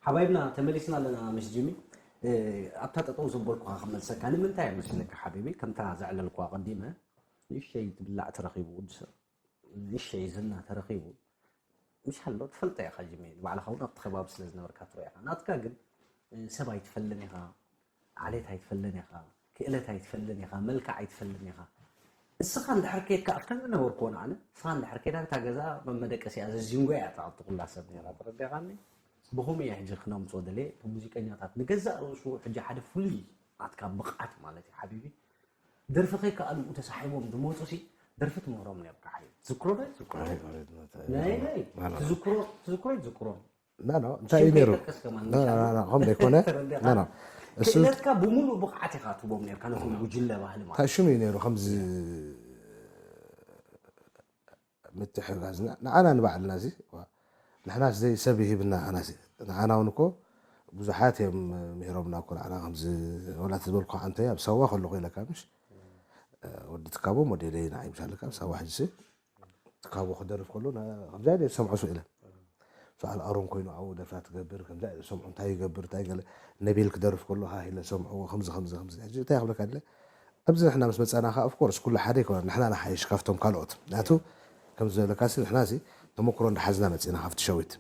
ሓባይብና ተመሊስና ኣለና ምስ ጂሚ። ኣብታ ጠጠው ዘበልኩኻ ክመልሰካ ንምንታይ መሲለካ ሓቢቢ? ከምታ ዘዕለልኩዋ ቀዲመ፣ ንእሽተይ ትብላዕ ተረኺቡ፣ ወዲ ሰብ ንእሽተይ ዝና ተረኺቡ፣ ምሽ ኣሎ ትፈልጦ ኢኻ ጂሚ፣ ንባዕልኻ እውን ኣብቲ ከባቢ ስለ ዝነበርካ ትሪኦ ኢኻ። ናትካ ግን ሰብ ኣይትፈልጥን ኢኻ፣ ዓሌት ኣይትፈልጥን ኢኻ፣ ክእለት ኣይትፈልጥን ኢኻ፣ መልክዕ ኣይትፈልጥን ኢኻ። እስኻ እንድሕር ከይድካ ኣብታ ዝነበርኩ ኣነ፣ እስኻ እንድሕር ከይዳ እታ ገዛ መመደቀሲኣ ዘዚንጎ እያ እታ ኣብቲ ኩላ ሰብ ነይራ፣ ተረዲእካኒ? ብኹም እየ ሕጂ ክነምፅኦ ደልየ፣ እቶም ሙዚቀኛታት ንገዛእ ርእሱ ሕጂ ሓደ ፍሉይ ናትካ ብቕዓት ማለት እዩ ሓቢቢ። ደርፊ ከይከኣሉ ተሳሒቦም ዝመፁ ሲ ደርፊ ትምህሮም ነርካ ሓዩ ትዝክሮ ዶ ትዝክሮ ናይ ናይ ትዝክሮ ትዝክሮ ትዝክሮ ና ና እንታይ እዩ ነይሩ ከምደ ይኮነ ና ና እሱ ክእለትካ ብምሉእ ብቕዓት ኢኻ ትቦም ነርካ ነቶም ጉጅለ ባህሊ ማለት ታሽሙ እዩ ነይሩ ከምዚ ምትሕጋዝ ንዓና ንባዕልና እዚ ንሕናስ ዘይ ሰብ ይህብና ኣናሲ ንዓና እውን እኮ ብዙሓት እዮም ምሂሮምና እኮ ንዓና ከምዚ ወላ ትዝበልኩ ዓንተ ኣብ ሳዋ ከለኹ ኢለካ ምሽ ወዲ ትካቦ ሞዴለይ ንዓይ ምሽ ኣለካ ኣብ ሳዋ ሕጅሲ ትካቦ ክደርፍ ከሎ ከምዚ ዓይነት ሰምዖ ስኢለ ሰዓል ኣሮን ኮይኑ ኣብኡ ደርፍታት ትገብር ከምዚ ሰምዖ እንታይ ይገብር እንታይ ገለ ነቤል ክደርፍ ከሎ ሃ ኢለ ሰምዖ ከምዚ ከምዚ ከምዚ ሕጂ እንታይ ክብለካ ድለ ኣብዚ ንሕና ምስ መጻና ከኣ ኦፍኮርስ ኩሉ ሓደ ይኮነ ንሕና ንሓይሽ ካብቶም ካልኦት ናቱ ከም ዝበለካሲ ንሕናሲ ተመክሮ እንዳሓዝና መጺና ካብቲ ሸዊት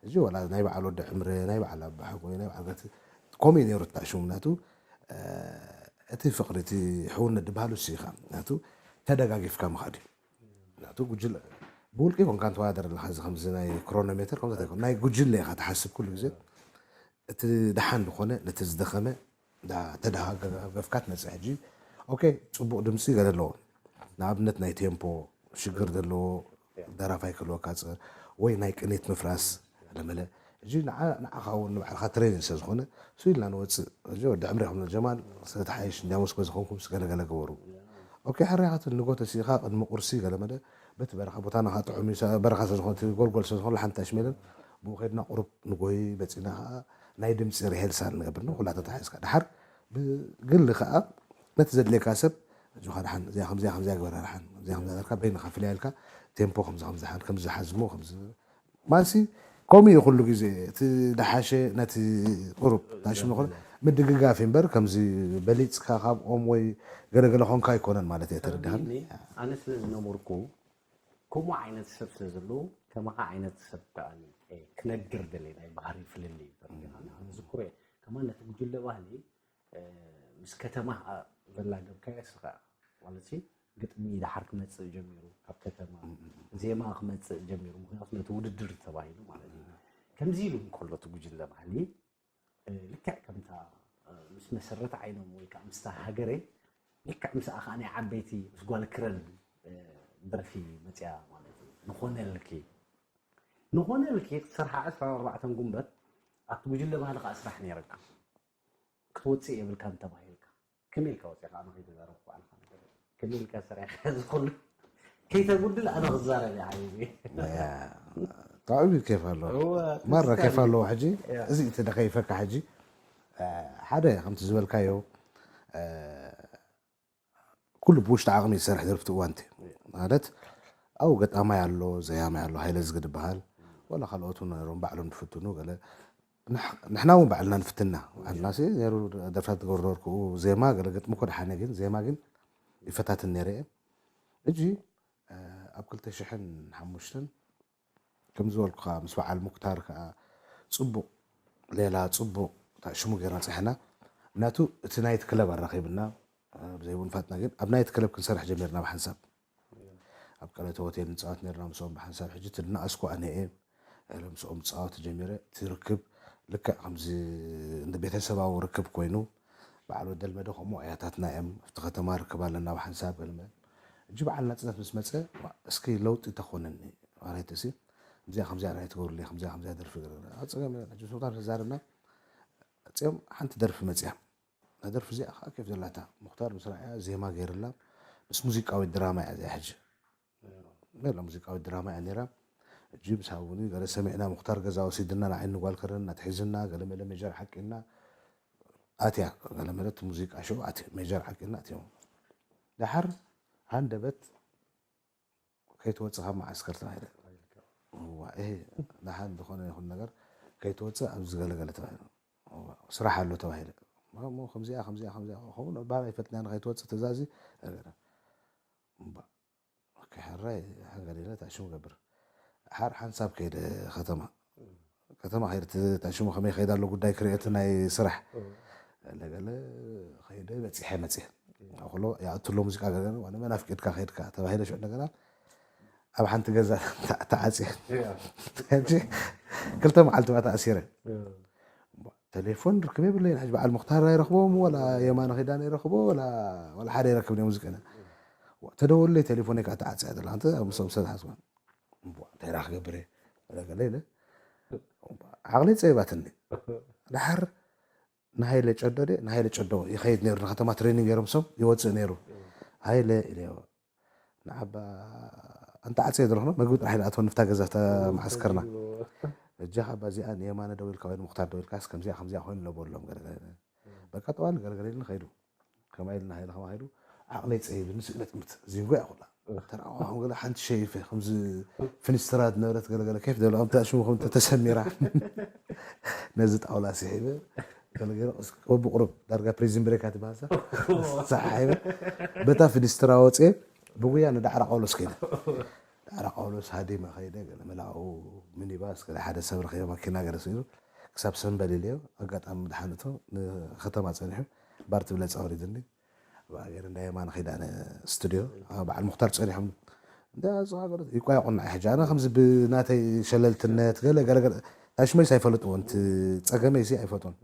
እዚ ወላ ናይ በዓል ወዲ ዕምረ ናይ በዓል ኣባሓጎይ ናይ በዓል ገቲ ከምኡ እዩ ነይሩ ተጣሽሙ ናቱ እቲ ፍቅሪ እቲ ሕውነት ድባሃሉ ሲ ኢኻ ናቱ ተደጋጊፍካ ምኻድ እዩ ናቱ ጉጅለ ብውልቂ ኮንካ ንተወዳደር ኣለካ እዚ ከምዚ ናይ ክሮኖሜተር ከምዚ ናይ ጉጅለ ኢኻ ትሓስብ ኩሉ ግዜ እቲ ደሓን ዝኾነ ነቲ ዝደኸመ ተደሃገፍካ ትመፅእ ሕጂ ኦኬ ፅቡቕ ድምፂ ገለ ኣለዎ ንኣብነት ናይ ቴምፖ ሽግር ዘለዎ ደራፋይ ክህልወካ ፅር ወይ ናይ ቅኔት ምፍራስ ለመለ ሕጂ ንዓኻ እውን ንባዕልካ ትሬኒን ስለ ዝኾነ ሱ ኢልና ንወፅእ ሕጂ ወዲ ዕምሪ ከም ጀማል ስለተሓይሽ እንዲያ ሞስኮ ዝኾንኩም ስገለገለ ገበሩ ኦኬ ሕርያኻትን ንጎ ተሲእኻ ቅድሚ ቁርሲ ገለመለ በቲ በረኻ ቦታና ከዓ ጥዑም እዩ በረኻ ስለዝኾነ ጎልጎል ስለዝኾነ ሓንቲ ኣሽሜልን ብኡ ከድና ቁሩብ ንጎይ መፂና ከዓ ናይ ድምፂ ሪሄርሳል ንገብር ነው ኩላተ ተሓዝካ ድሓር ብግሊ ከዓ ነቲ ዘድልየካ ሰብ ኣጆኻ ድሓን እዚኣ ከምዚኣ ከምዚኣ ግበራ ድሓን እዚኣ ከምዚኣ ጌርካ በይንኻ ፍልያ ኢልካ ቴምፖ ከምዚ ከምዚ ድሓን ከምዚ ዝሓዝሞ ከምዚ ማሲ ከምኡ እዩ ኩሉ ግዜ እቲ ድሓሸ ነቲ ቁሩብ ታሽሙ ኮነ ምድግጋፍ እምበር ከምዚ በሊፅካ ካብኦም ወይ ገለገለ ኮንካ ኣይኮነን ማለት እየ ተረዲኻኒ ኣነ ስለ ዝነበርኩ ከምኡ ዓይነት ሰብ ስለ ዘለዉ ከማኻ ዓይነት ሰብ ከዓ ክነግር ደለ ናይ ባህሪ ፍልልይ ዝክሮ እየ ከማ ነቲ ጉጅለ ባህሊ ምስ ከተማ ዘላገብካዮ ስኻ ማለት ግጥሚ ድሓር ክመፅእ ጀሚሩ ካብ ከተማ ዜማ ክመፅእ ጀሚሩ ምክንያቱ ነቲ ውድድር ተባሂሉ ማለት እዩ ከምዚ ኢሉ እንከሎ እቲ ጉጅለ ባህሊ ልክዕ ከምታ ምስ መሰረት ዓይኖም ወይ ከዓ ምስታ ሃገረ ልክዕ ምስኣ ከዓ ናይ ዓበይቲ ምስ ጓል ክረን ደርፊ መፅያ ማለት እዩ ንኾነልኪ ንኾነልኪ ክትሰርሓ ዕስራን ኣርባዕተን ጉንበት ኣብቲ ጉጅለ ባህሊ ከዓ ስራሕ ነይረካ ክትወፅእ የብልካን ተባሂልካ ከመይ ኢልካ ወፂኻ ኣነ ከይተዛረብኩ ባዕልካ ነገር ከመይ ኢልካ ሰሪሕካ እዚ ኩሉ ከይተጉድል ኣነ ክዛረብ እየ ሓቢቢ ብጣዕሚ ኬፍ ኣለዎ ማራ ኬፍ ኣለዎ ሕጂ እዚ እቲ ደኸይፈካ ሕጂ ሓደ ከምቲ ዝበልካዮ ኩሉ ብውሽጢ ዓቕሚ ዝሰርሕ ደርፍቲ እዋንቲ ማለት ኣብኡ ገጣማይ ኣሎ ዘያማይ ኣሎ ሃይለ ዝግድ በሃል ወላ ካልኦቱ ነሮም ባዕሎም ዝፍትኑ ገለ ንሕና እውን ባዕልና ንፍትና ባዕልና ሲ ነሩ ደርፍታት ትገብሩ ነበርኩ ዜማ ገለ ግጥሚ እኮ ደሓነ ግን ዜማ ግን ይፈታትን ነረ እየ እጂ ኣብ ክልተ ሽሕን ሓሙሽተን ከም ዝበልኩኻ ምስ በዓል ሙክታር ከዓ ፅቡቕ ሌላ ፅቡቕ ሽሙ ገይርና ፀሕና ምክንያቱ እቲ ናይት ክለብ ኣራኺብና ብዘይብኡ ንፋጥና ግን ኣብ ናይት ክለብ ክንሰርሕ ጀሚርና ብሓንሳብ ኣብ ቀለተ ሆቴል ንፃወት ነርና ምስኦም ብሓንሳብ ሕጂ ትድናቐስኩ ኣነ እየ ምስኦም ፃወት ጀሚረ እቲ ርክብ ልክዕ ከምዚ እንደ ቤተሰባዊ ርክብ ኮይኑ በዓል ወደልመደ ከምኡ ኣያታትና እዮም ኣብቲ ከተማ ርክብ ኣለና ብሓንሳብ ገልመ እጂ በዓል ናፅነት ምስ መፀ እስኪ ለውጢ ተኾነኒ ማለት ሲ ከምዚኣ ከምዚኣ ናይ ትገብርለይ ከምዚኣ ከምዚኣ ደርፊ ገለ ኣፀገም ሕጂ ሶታር ተዛርና መፅኦም ሓንቲ ደርፊ መፅያ እዛ ደርፊ እዚኣ ከዓ ኬፍ ዘላታ ሙክታር ምስ ረኣያ ዜማ ገይርላ ምስ ሙዚቃዊ ድራማ እያ እዚኣ ሕጂ ሜላ ሙዚቃዊ ድራማ እያ ነይራ ሕጂ ምስ ሃቡኒ ገለ ሰሚዕና ሙክታር ገዛ ወሲድና ንዓይ ንጓል ከረን እናትሒዝና ገለ መለ ሜጀር ሓቂና ኣትያ ገለ መለ እቲ ሙዚቃ ሾው ኣትዩ ሜጀር ሓቂና ኣትዮም ደሓር ሃንደበት ከይትወፅእ ካብ መዓስከር ተባሂለ እዋ እህ ደሓን ዝኾነ ይኹን ነገር ከይትወፅእ ኣብዚ ገለገለ ተባሂሉ፣ ስራሕ ኣሎ ተባሂለ። እሞ ከምዚኣ ከምዚኣ ከምዚኣ ክኸውን ባና ይፈጥና ንኸይትወፅእ ትእዛዚ። እምባ ኦኬ፣ ሕራይ ሓንገዲለ ታሽሙ ገብር። ሓር ሓንሳብ ከይደ ከተማ። ከተማ ከይደ ተ-፣ ታሽሙ ከመይ ከይዳ ኣሎ ጉዳይ ክርእየት ናይ ስራሕ። ገለገለ ከይደ በፂሐ መፅየ። ኩሎ ያእትሎ ሙዚቃ ገለገለ፣ ዋነ መን ኣፍቂድካ ከይድካ ተባሂለ ሽዑ እንደገና ኣብ ሓንቲ ገዛ ተዓ-፣ ተዓፅየ። ሕጂ ክልተ መዓልቲ ብኣ ተኣሲረ። ቴሌፎን ርክብ የብለይን። ሕጂ በዓል ሙኽታር ኣይረኽቦም፣ ወላ የማነ ኺዳነ ይረኽቦ፣ ወላ፣ ወላ ሓደ ይረክብ ናይ ሙዚቀኛ። ተደወለይ፣ ቴሌፎነይ ከዓ ተዓፅያ ዘላ። ኣንተ ምስኦም ሰብ ሓስባ። እምቧ፣ እንታይ ደኣ ክገብር እየ? ገለ ገለ ኢለ። ዓቕለይ ፀቢባትኒ። ደሓር ንሃይለ ጨዶ ድየ? ንሃይለ ጨዶ ይኸይድ ነይሩ፣ ንከተማ ትሬኒንግ ገይሮም ሰብ ይወፅእ ነይሩ። ሃይለ ኢለዮ። ንዓባ ኣንተ ዓፀየ ዝረኽኖ መግቢ ጥራሕ ኢለ ኣትወኒ፣ ፍታ ገዛ፣ ፍታ መዓስከርና። እጃ ካባ እዚኣ ንየማነ ደው ኢልካ ወይ ንሙኽታር ደው ኢልካስ ከምዚኣ ከምዚኣ ኮይኑ ኣሎ በሎም፣ ገለገለ። በቃ ጠዋል ገለገለ ኢልን ኸይዱ። ከማይ ኢልና ሃይለ ከማ ኸይዱ። ዓቕለይ ፀቢብኒ፣ ስእለት ምት ዚንጎ እያ ኩላ። ተረኣዋ ከም ገለ ሓንቲ ሸይፈ፣ ከምዚ ፍንስትራ ዝነበረት ገለገለ ኬፍ ደብላ፣ ከምቲ ሽሙ ከም ተሰሚራ። ነዚ ጣውላ ስሒበ፣ ገለገለ በብቑሩብ ዳርጋ ፕሪዝን ብሬክ እያ ትበሃል እዛ። ሰሓሒበ፣ በታ ፍንስትራ ወፅየ፣ ብጉያ ንዳዕሮ ቃውሎስ ከይደ። ዳዕሮ ቃውሎስ ሃዲመ ኸይደ፣ ገለ መላኡ ሚኒባስ፣ ገለ ሓደ ሰብ ረኺበ፣ ማኪና ገለ ስኢኑ፣ ክሳብ ሰምበል ኢለዮ። ኣጋጣሚ ድሓን እቶ ንከተማ ጸኒሑ፣ ባር ትብለ ጻውሪድኒ። ብኣገር እንዳ የማነ ኺዳነ ስቱድዮ፣ ኣብ በዓል ሙኽታር ጸኒሖም። እንዳ ጽዋ ገለ ይቋየቑና ሕጂ። ኣነ ከምዚ ብናተይ ሸለልትነት፣ ገለ፣ ገለ፣ ገለ፣ ታሽመይስ ኣይፈልጥዎን፣ እቲ ጸገመይሲ ኣይፈልጦን።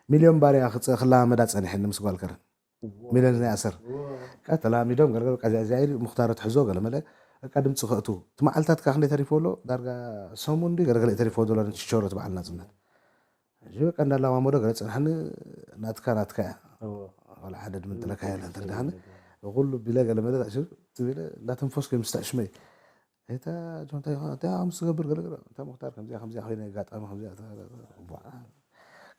ሚልዮን ባርያ ክጸ-፣ ክላመዳ ጸኒሐኒ ምስ ጓል ከረን። ሚልዮን ናይ ኣሰር። እዋ። ቃ ተላሚዶም ገለገለ፣ ቃ እዚኣ፣ እዚኣ ኢሉ ሙኽታር ትሕዞ ገለ መለ። በቃ ድምጺ ከእቱ። እቲ መዓልታት ካ ክንደይ ተሪፎ ኣሎ? ዳርጋ ሰሙን ድዩ ገለገለ ተሪፎ ዘሎ ነቲ ችቾሮ እቲ በዓል ናጽነት። ሕጂ በቃ እንዳላማመዶ ገለ ጸንሐኒ፣ ናትካ፣ ናትካ እያ። እዋ። ዋላ ሓደ ድምንጥለካ የለን፣ ተረዳእኒ? ኩሉ ቢለ ገለ መለ፣ ታሽር ትቢለ፣ እንዳተንፈስኩ እዮም ዝስተዕሽመይ። እታ ጆን እንታይ ይኾን? እንታይ ምስ ትገብር ገለ ገለ፣ እንታይ ሙኽታር ከምዚኣ፣ ከምዚኣ ኮይነ ኣጋጣሚ ከምዚኣ፣ እታ፣ እታ፣ እታ፣ እታ፣ እታ፣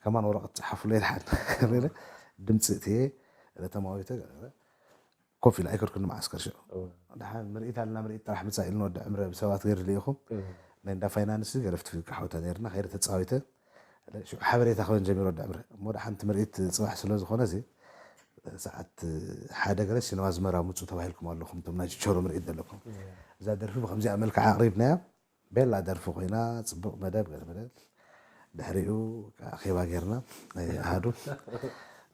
ከማን ወረቐት ጸሓፉለይ ድሓን። ገለ ድምጺ እትየ፣ ዕለተ ማዊተ፣ ገለ ገለ። ኮፍ ኢለ ኣይከድኩን ንመዓስከር ሽዑ። እወ። ድሓን ምርኢት ኣለና፣ ምርኢት ጥራሕ ምጻእ ኢሉና ወዲ ዕምረ ብሰባት ገይሩ ልኢኹም። እወ። ናይ እንዳ ፋይናንስ ገለ ፍትፍት ካሕወታ ነይርና፣ ከይደ ተጻዊተ። ሽዑ ሓበሬታ ክበን ጀሚሩ ወዲ ዕምረ። እሞ ድሓን እቲ ምርኢት ጽባሕ ስለ ዝኾነ እዚ፣ ሰዓት ሓደ ገለ ሲነማ ኣዝመራ ምጹ ተባሂልኩም ኣለኹም፣ እቶም ናይ ችቸሮ ምርኢት ዘለኩም። እወ። እዛ ደርፊ ብኸምዚኣ መልክዓ ኣቕሪብናያ። ቤላ ደርፊ ኮይና፣ ጽቡቕ መደብ፣ ገለ መደብ። ድሕሪኡ ከኣ ኣኼባ ጌርና፣ ናይ ኣሃዱ።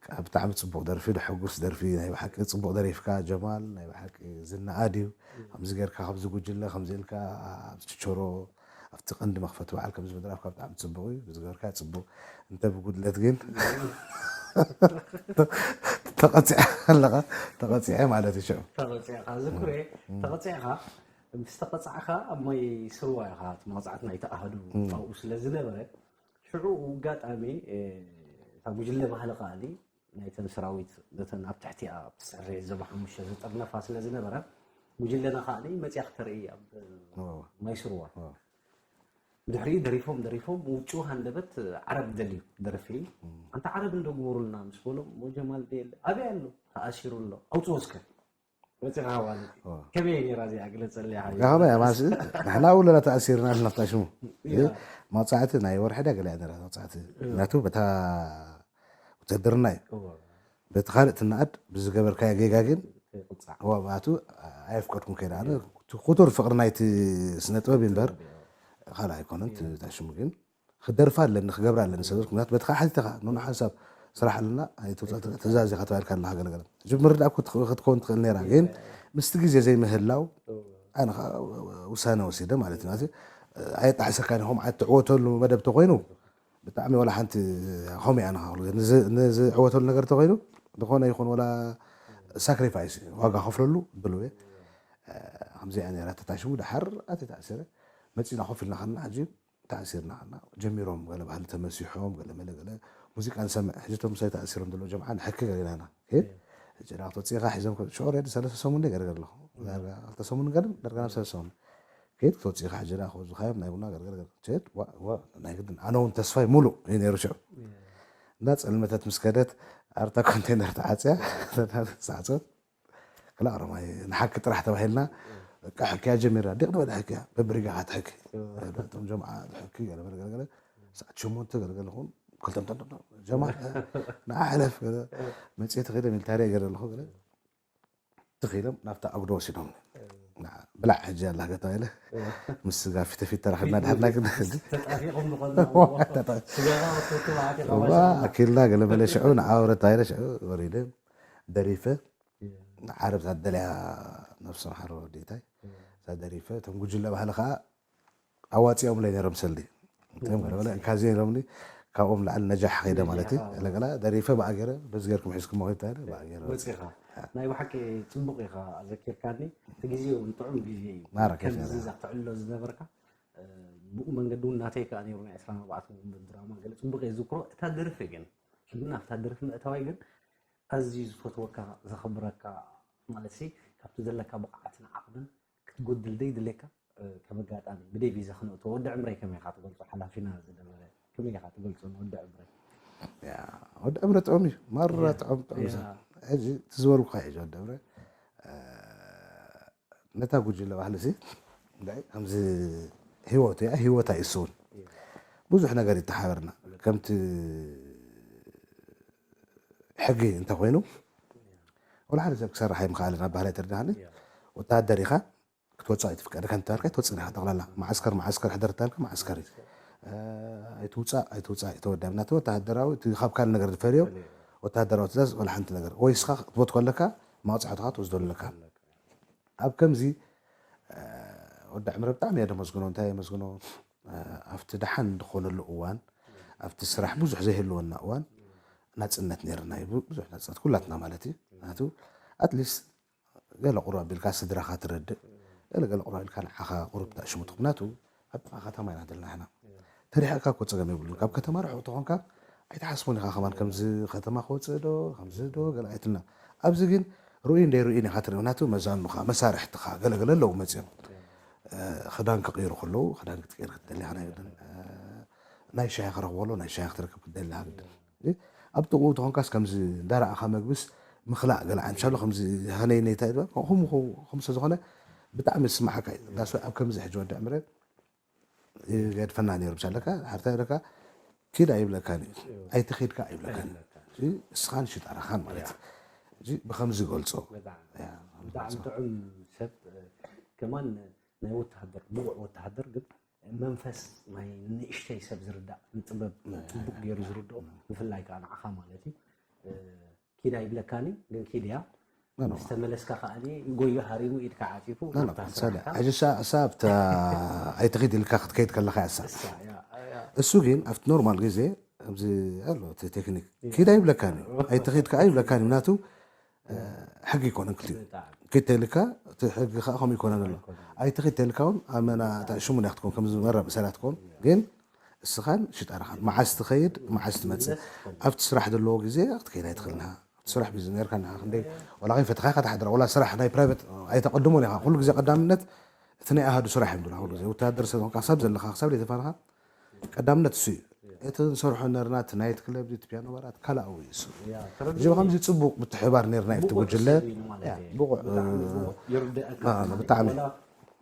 ከኣ ብጣዕሚ ጽቡቕ ደርፊ፣ ደሐጉስ ደርፊ፣ ናይ ብሓቂ ጽቡቕ ደሪፍካ ጀማል፣ ናይ ብሓቂ ዝነኣድ እዩ። ከምዚ ጌርካ፣ ከምዚ ጉጅለ፣ ከምዚ ኢልካ፣ ኣብዚ ችቸሮ፣ ኣብቲ ቀንዲ መኽፈቲ በዓል ከምዚ ምድራፍካ ብጣዕሚ ጽቡቕ እዩ። ብዝገበርካ ጽቡቕ። እንተ ብጉድለት ግን ተቐጺዐ ኣለኻ፣ ተቐጺዐ ማለት እዩ ሽዑ። ተቐጺዕኻ፣ ዝክሬ፣ እም። ተቐጺዕኻ፣ ምስ ተቐጻዕካ ኣብ ማይ ስርዋ ኢኻ፣ እቲ መቕጻዕቲ ናይቲ ኣሃዱ እም። ኣብኡ ስለ ዝነበረ፣ ሽዑ ኣጋጣሚ፣ እ፣ እታ ጉጅለ ባህሊ ከኣኒ ናይተን ሰራዊት ነተን ኣብ ትሕቲኣ ኣብቲ ስዕሪ ዞባ ሓሙሽተ ዝጥርነፋ ስለ ዝነበረ፣ ጉጅለና ከኣኒ መጽያ ክተርኢ ኣብ ኦ። ማይ ስርዋ። ኦ። ድሕሪኡ ደሪፎም፣ ደሪፎም፣ ውጭኡ ሃንደበት ዓረብ ደልዩ ደርፊ። እም። "ኣንታ ዓረብ እንዶ ግበሩልና" ምስ በሎም፣ "ሞ ጀማል ደየለ፣ ኣበይ ኣሎ? ተኣሲሩ ኣሎ። ኣውጽኦ እስከ።" ወጺኻ ማለት እዩ። ኦ። ከመይ ነይራ እዚኣ? ግለጸለይ ሓቢቢ። ከመይ? ማስ-፣ ንሕና ውለና ተኣሲርና ኣለና፣ ኣብታ ሽሙ። ያ። መቕጻዕቲ ናይ ወርሒ ዳ ገለ እያ ነይራ መቕጻዕቲ። ያ። ምክንያቱ በታ ውትድርና እዩ። እዎ። በቲ ካልእ ትነኣድ ብዝገበርካዮ ጌጋ ግን ከይቕጻዕ። እዎ፣ ምክንያቱ ኣየፍቀድኩን ከይደ። ኣነ ያ። እቲ ክቱር ፍቕሪ ናይቲ ስነ ጥበብ እዩ እምበር ያ። ካልእ ኣይኮነን። ያ። እቲ ታሽሙ ግን ክደርፋ ኣለኒ፣ ክገብራ ኣለኒ፣ ሰብ ምክንያቱ በቲ ከዓ ሓቲተኻ፣ ኖኖ ሓንሳብ ስራሕ ኣለና፣ ኣይትውፃእ፣ ትእዛዝ ኢኻ ተባሂልካ ኣለኻ፣ ገለ ገለ። ሕጂ ምርዳእ እኮ ትኽ-፣ ክትከውን ትኽእል ነይራ፣ ግን ምስቲ ግዜ ዘይምህላው፣ ኣነ ከዓ ውሳነ ወሲደ ማለት እዩ። ኣየጣዕሰካን ኢኹም፣ ኣትዕወተሉ መደብ ተኾይኑ፣ ብጣዕሚ ወላ ሓንቲ ከምኡ እያ፣ ንኻ ንዝ-፣ ንዝዕወተሉ ነገር ተኾይኑ፣ ዝኾነ ይኹን ወላ ሳክሪፋይስ፣ ዋጋ ከፍለሉ ድሉው እየ። ከምዚኣ ነይራ ተታሽሙ፣ ደሓር ኣተተኣሰረ፣ መፂና ኮፍ ኢልና ከለና፣ ሕጂ ተኣሲርና ኸና ጀሚሮም፣ ገለ ባህሊ ተመሲሖም፣ ገለ መለ ገለ ሙዚቃ ንሰምዕ። ሕጂ እቶም ምሳይ ተኣሲሮም ዘለዉ ጀምዓ ንሕኪ ገለ ኢና። ኦኬ? እየ። ሕጂ ዳ ክትወፅእ ኢኻ ሒዞም ከ-፣ ሽዑ ኦልሬዲ ሰለስተ ሰሙን ድየ ገርገር ኣለኹ። እም። ዳርጋ ክልተ ሰሙን ገለ፣ ዳርጋ ናብ ሰለስተ ሰሙን። ከይድ ክትወፅእ ኢኻ ሕጂ ዳ ክወዝኻዮም ናይ ቡና ገርገር ገርገር። ቸድ፣ ዋ፣ ዋ፣ ናይ ግድን። ኣነ እውን ተስፋይ ሙሉእ እዩ ነይሩ ሽዑ። እየ። እንዳ ፀልመተት ምስ ከደት፣ ኣርታ ኮንቴነር ተዓፅያ፣ ተዓፅያ። ክላ ኦሮማይ ንሓቂ ጥራሕ ተባሂልና፣ እም። በቃ ሕክያ ጀሚራ ዲቕ ንበለ ሕክያ በብሪጋ ክትሕክ እቶም ጀምዓ ሕክ ገለበለ ገለገለ ሰዓት ሸሞንተ ገለገለ ኹን ክልተምተም ጀማ ንዓ ሕለፍ ገለ መፅኤ ተኸይደ ሚልታሪ ገለ ኣለኹ ገለ ተኸይዶም ናብታ ኣጉዶ ወሲዶም ብላዕ ሕጂ ኣላ ገታ ኢለ ምስ ስጋ ፊተ ፊት ተራኺብና ድሕርና ግን ተጣፊቑም ዝኾና ስጋኻ ክትወቱ ማዓት ኢኻ ዋ ኣኪልና ገለ መለ ሽዑ ንዓ ወረታ ኢለ ሽዑ ወሪደ ደሪፈ ዓረብ ታደለያ ነብሶም ሓሮ ወዲታይ እዛ ደሪፈ እቶም ጉጅለ ባህሊ ከዓ ኣዋፂኦም ለይ ነይሮም ሰልዲ እንካዚ ነይሮምኒ ካብኦም ላዕሊ ነጃሕ ከይደ ማለት እዩ ለገላ ደሪፈ ብኣገረ በዚ ገርኩም ሒዝኩም መኺታ ብኣገረ ወፂኻ ናይ ብሓቂ ፅቡቅ ኢኻ ዘኪርካኒ እቲ ግዜ እውን ጥዑም ግዜ እዩ ማራ ከፍ ከምዚ እዛ ትዕሎ ዝነበርካ ብኡ መንገዲ እውን ናተይ ከዓ ነይሩ ናይ ዕስራን ኣርባዕተን ወንበር ድራማ ገለ ፅቡቅ እየ ዝዝክሮ እታ ደርፊ ግን ግን ኣብታ ደርፊ ምእታዋይ ግን ኣዝዩ ዝፈትወካ ዘኽብረካ ማለት ሲ ካብቲ ዘለካ ብቕዓትን ዓቕምን ክትጎድል ደይ ድሌካ ከም ኣጋጣሚ ብደይ ቪዛ ክነእቶ ወዲ ዕምረይ ከመይ ኢኻ ትገልጾ ሓላፊና ዝነበረ ከመይ ኢኻ ትገልጾ ንወዲ ዕምረይ ወዲ ዕምረ ጥዑም እዩ ማራ ጥዑም ጥዑም ሰብ ሕዚ ትዝበልኩካ እዩ ወዲ ዕምረ ነታ ጉጅለ ባህሊ ሲ ከምዚ ህይወቱ እያ ህይወታ እዩ እሱ እውን ብዙሕ ነገር ይተሓበርና ከምቲ ሕጊ እንተኮይኑ ወላ ሓደ ሰብ ክሰርሕ ኣይምኽኣልን ኣብ ባህላይ ተረዳሃኒ ወተሃደር ኢኻ ክትወፅእ ኣይትፍቀደካ እንተበልካ ኣይትወፅእን ኢኻ ጠቕላላ መዓስከር መዓስከር ሕደር እንተበልካ መዓስከር እዩ ኣይትውፃእ ኣይትውፃእ ኣይተወዳብ ናቲ ወተሃደራዊ እቲ ካብ ካልእ ነገር ዝፈልዮ ወተሃደራዊ ትእዛዝ ወላ ሓንቲ ነገር ወይ ስኻ ክትሞት ከለካ መቕፃዕትኻ ትወስዶ ኣለካ ኣብ ከምዚ ወዲ ዕምረ ብጣዕሚ እየ ደመስግኖ እንታይ የመስግኖ ኣብቲ ደሓን ዝኾነሉ እዋን ኣብቲ ስራሕ ብዙሕ ዘይህልወና እዋን ናፅነት ነርና ብዙሕ ናፅነት ኩላትና ማለት እዩ ናቱ ኣትሊስት ገለ ቁሩብ ኣቢልካ ስድራኻ ትረድእ ገለ ገለ ቁሩብ ኣቢልካ ንዓኻ ቁሩብ ተእሽሙ ትኹናቱ ኣብ ጥቓ ከተማ ኢና ዘለና ሕና ተሪሕካ እኮ ፀገም የብሉን ካብ ከተማ ርሑቕ ተኾንካ ኣይትሓስቦን ኢኻ ከማን ከምዚ ከተማ ክወፅእ ዶ ከምዚ ዶ ገለ ኣይትልና ኣብዚ ግን ርኡይ እንደይ ርኡይን ኢኻ ትርኢ ምክንያቱ መዛኑኻ መሳርሕትኻ ገለገለ ኣለዉ መፅኦም ክዳን ክቕይሩ ከለዉ ክዳን ክትቀይር ክትደሊ ኢኻ ናይ ግድን ናይ ሻሂ ክረኽቦ ከሎ ናይ ሻሂ ክትረክብ ክትደሊ ኢኻ ግድን ኣብ ጥቕኡ ተኾንካስ ከምዚ እንዳረኣኻ መግብስ ምኽላእ ገለ ዓይነት ሻሎ ከምዚ ሃነይ ነይታ ከምኡ ስለዝኾነ ብጣዕሚ ዝስማዓካ እዩ ዳስ ኣብ ከምዚ ሕጂ ወዲ ዕምረ ይገድፈና ነይሩ ብቻ ኣለካ ሓርታ ይብለካ ኪድ ኣይብለካን እዩ ኣይትኺድካ ኣይብለካን እዩ እስኻን ሽጣራኻን ማለት እዩ እዚ ብከምዚ ይገልፆ ብጣዕሚ ጥዑም ሰብ ከማን ናይ ወተሃደር ብቑዕ ወተሃደር ግን መንፈስ ናይ ንእሽተይ ሰብ ዝርዳእ ንጥበብ ፅቡቅ ገይሩ ዝርድኦ ብፍላይ ከዓ ንዓኻ ማለት እዩ ኪድ ኣይብለካን እዩ ግን ኪድ እያ ዝተመለስካ ከዓ ጎዮ ሃሪሙ ኢድካ ዓፂፉ ሕጂ ኣብታ ኣይትኺድ ኢልካ ክትከይድ ከለካ እሳ እሱ ግን ኣብቲ ኖርማል ግዜ ኣብዚ ኣሎ እቲ ቴክኒክ ኪድ ኣይብለካን እዩ ኣይትኺድ ከዓ ኣይብለካን እዩ ምክንያቱ ሕጊ ይኮነን ክልቲኡ ኪድ ተልካ እቲ ሕጊ ከዓ ከምኡ ይኮነን ኣሎ ኣይትኺድ ተልካ እውን ኣመና እታ ሽሙን እያ ክትኮን ከምዚ መረብ እሰላ ትኮን ግን እስኻን ሽጣራኻን መዓስ ትኸይድ መዓስ ትመፅእ ኣብቲ ስራሕ ዘለዎ ግዜ ክትከይድ ኣይትኽእልና ኣብቲ ስራሕ ቢዚ ነርካ ንኻ ክንደይ ዋላ ከይፈትኻ ኢኻ ትሓድራ ዋላ ስራሕ ናይ ፕራይቬት ኣይተቐድሞን ኢኻ ኩሉ ግዜ ቀዳምነት እቲ ናይ ኣሃዱ ስራሕ እዮም ዝብላ ኩሉ ግዜ ወተሃደር ሰብ ኾንካ ክሳብ ዘለኻ ክሳብ ዘይተፋንኻ ቀዳምነት እሱ እዩ እቲ ንሰርሖ ነርና እቲ ናይት ክለብ እቲ ፒያኖ ባራት ካልኣዊ እዩ እሱ እዚ ብከምዚ ፅቡቅ ምትሕባር ነርና እዩ እቲ ጉጅለ ብቑዕ ይርድአካ ብጣዕሚ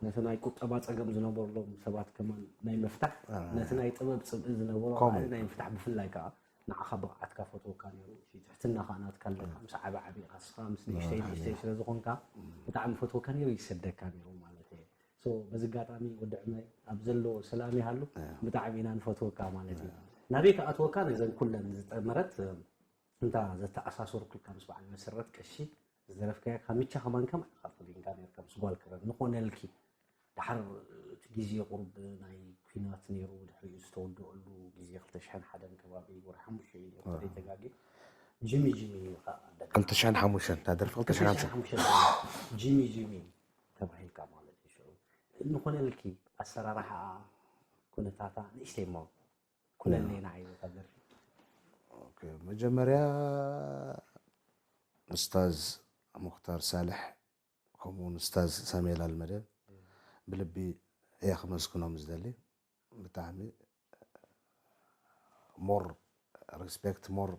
ነቲ ናይ ቁጠባ ፀገም ዝነበርሎም ሰባት ከማን ናይ ምፍታሕ ነቲ ናይ ጥበብ ፅምኢ ዝነበሮ ናይ ምፍታሕ ብፍላይ ከዓ ንዓኻ ብቕዓትካ ፈትወካ ነይሩ እቲ ትሕትና ከዓ ናትካ ኣለካ ምስ ዓቢ ዓቢ ኢኻ ስኻ ምስ ንእሽተይ ንእሽተይ ስለ ዝኾንካ ብጣዕሚ ፈትወካ ነይሩ ይሰደካ ነይሩ ማለት እየ በዚ ኣጋጣሚ ወዲ ዕመይ ኣብ ዘለዎ ሰላም ይሃሉ ብጣዕሚ ኢና ንፈትወካ ማለት እዩ ናበይ ክኣትወካ ነዘን ኩለን ዝጠመረት እንታ ዘተኣሳሰሩክልካ ምስ በዓል መሰረት ቀሺ ዝደረፍካያ ካብ ሚቻ ከማን ከማይ ኢኻ ፈሊንካ ነርካ ምስ ጓል ክረን ንኾነልኪ ደሓር እቲ ግዜ ቁሩብ ናይ ኩናት ነይሩ ድሕሪኡ ዝተወደአሉ ግዜ ክልተ ሽሕን ሓደን ከባቢ ወርሒ ሓሙሽተ እዩ ነይሩ ዘይተጋግየ ጂሚ ጂሚ እዩ ከዓ ደቂ ክልተ ሽሕን ሓሙሽተን እታ ደርፊ ክልተ ሽሕን ሓሙሽተን ሓሙሽተ ጂሚ ጂሚ ተባሂልካ ማለት እዩ ሽዑ ንኾነልኪ ኣሰራርሓ ኩነታታ ንእሽተይ እሞ ኩነለይ ንዓይ በታ ደርፊ መጀመርያ ኡስታዝ ሙክታር ሳልሕ ከምኡውን ኡስታዝ ሳሙኤል ኣልመደ ብልቢ እየ ክመስግኖም ዝደሊ ብጣዕሚ ሞር ሪስፔክት ሞር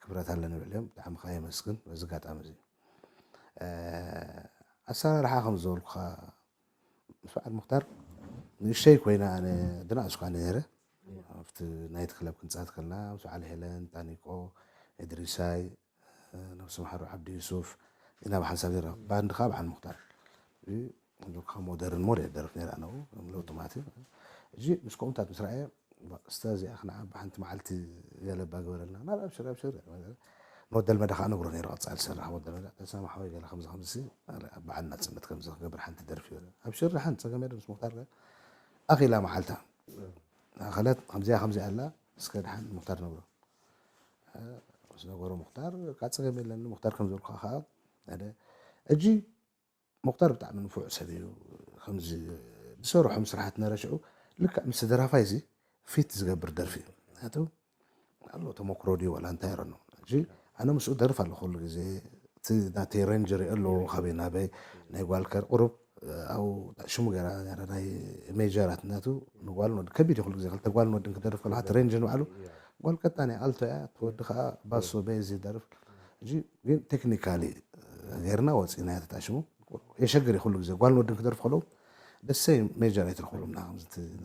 ክብረት ኣለኒ ብዕልዮም ብጣዕሚ ከዓ የመስግን በዚ ኣጋጣሚ እዚ ኣሰራርሓ ከም ዝበልኩካ በዓል ሙክታር ንእሽተይ ኮይና ኣነ ድና እስኳ ነይረ ኣብቲ ናይት ክለብ ክንፃት ከልና ምስ በዓል ሄለን ጣኒቆ፣ እድሪሳይ፣ ነብሲ መሓሩ ዓብዲ ዩሱፍ ኢና ብሓንሳብ ነራ። ባንድ ከዓ በዓል ሙክታር ካብ ሞደርን ሞር ደርፍ ነራ ነው ለውጥማት እዚ ምስ ከምኡታት ምስ ረኣየ እስተ እዚኣ ክንዓ ብሓንቲ መዓልቲ ገለ እባ ግበረልና ናብ ኣብሽር ኣብሽር። ንወደል መዳ ከዓ ነግሮ ነይሩ ቀፃሊ ዝሰርሕ ወደል መዳ ተሰማ ሓወይ ገለ ከምዚ ከምዚ በዓል ናፅነት ከምዚ ክገብር ሓንቲ ደርፊ ይበለ ኣብሽር ሓንቲ ፀገም የለ ምስ ሙክታር ኣኺላ መዓልታ ኣኸለት ከምዚኣ ከምዚኣ ኣላ እስከ ድሓን ሙክታር ነግሮ ምስ ነገሮ ሙክታር ካብ ፀገም የለን ሙክታር ከም ዝበልኩ ከዓ ሓደ ሕጂ ሙክታር ብጣዕሚ ንፉዕ ሰብ እዩ ከምዚ ዝሰርሖም ስራሓት ነረሽዑ ልክዕ ምስ ደራፋይ እዚ ፊት ዝገብር ደርፊ እዩ ምክንያቱ ኣሎ ተመክሮ ድዩ ዋላ እንታይ ረኖ ሕጂ ኣነ ምስኡ ደርፍ ኣሎ ኩሉ ግዜ እቲ ናተይ ሬንጅ ሪኦ ኣለዎ ካበይ ናበይ ናይ ጓል ከር ቁሩብ ኣብኡ ሽሙ ገራ ናይ ሜጀራት ናቱ ንጓል ወዲ ከቢድ ኩሉ ግዜ ክልተ ጓል ወድን ክደርፍ ከሎ ሓቲ ሬንጅ ንባዕሉ ጓል ቀጣን እያ ኣልቶ እያ ትወዲ ከዓ ባሶ በዚ ደርፍ ሕጂ ግን ቴክኒካሊ ጌርና ወፂና እያ ተጣሽሙ የሸግር እዩ ኩሉ ግዜ ጓል ወድን ክደርፍ ከለዉ ደሰይ ሜጀር ኣይትረክብሎም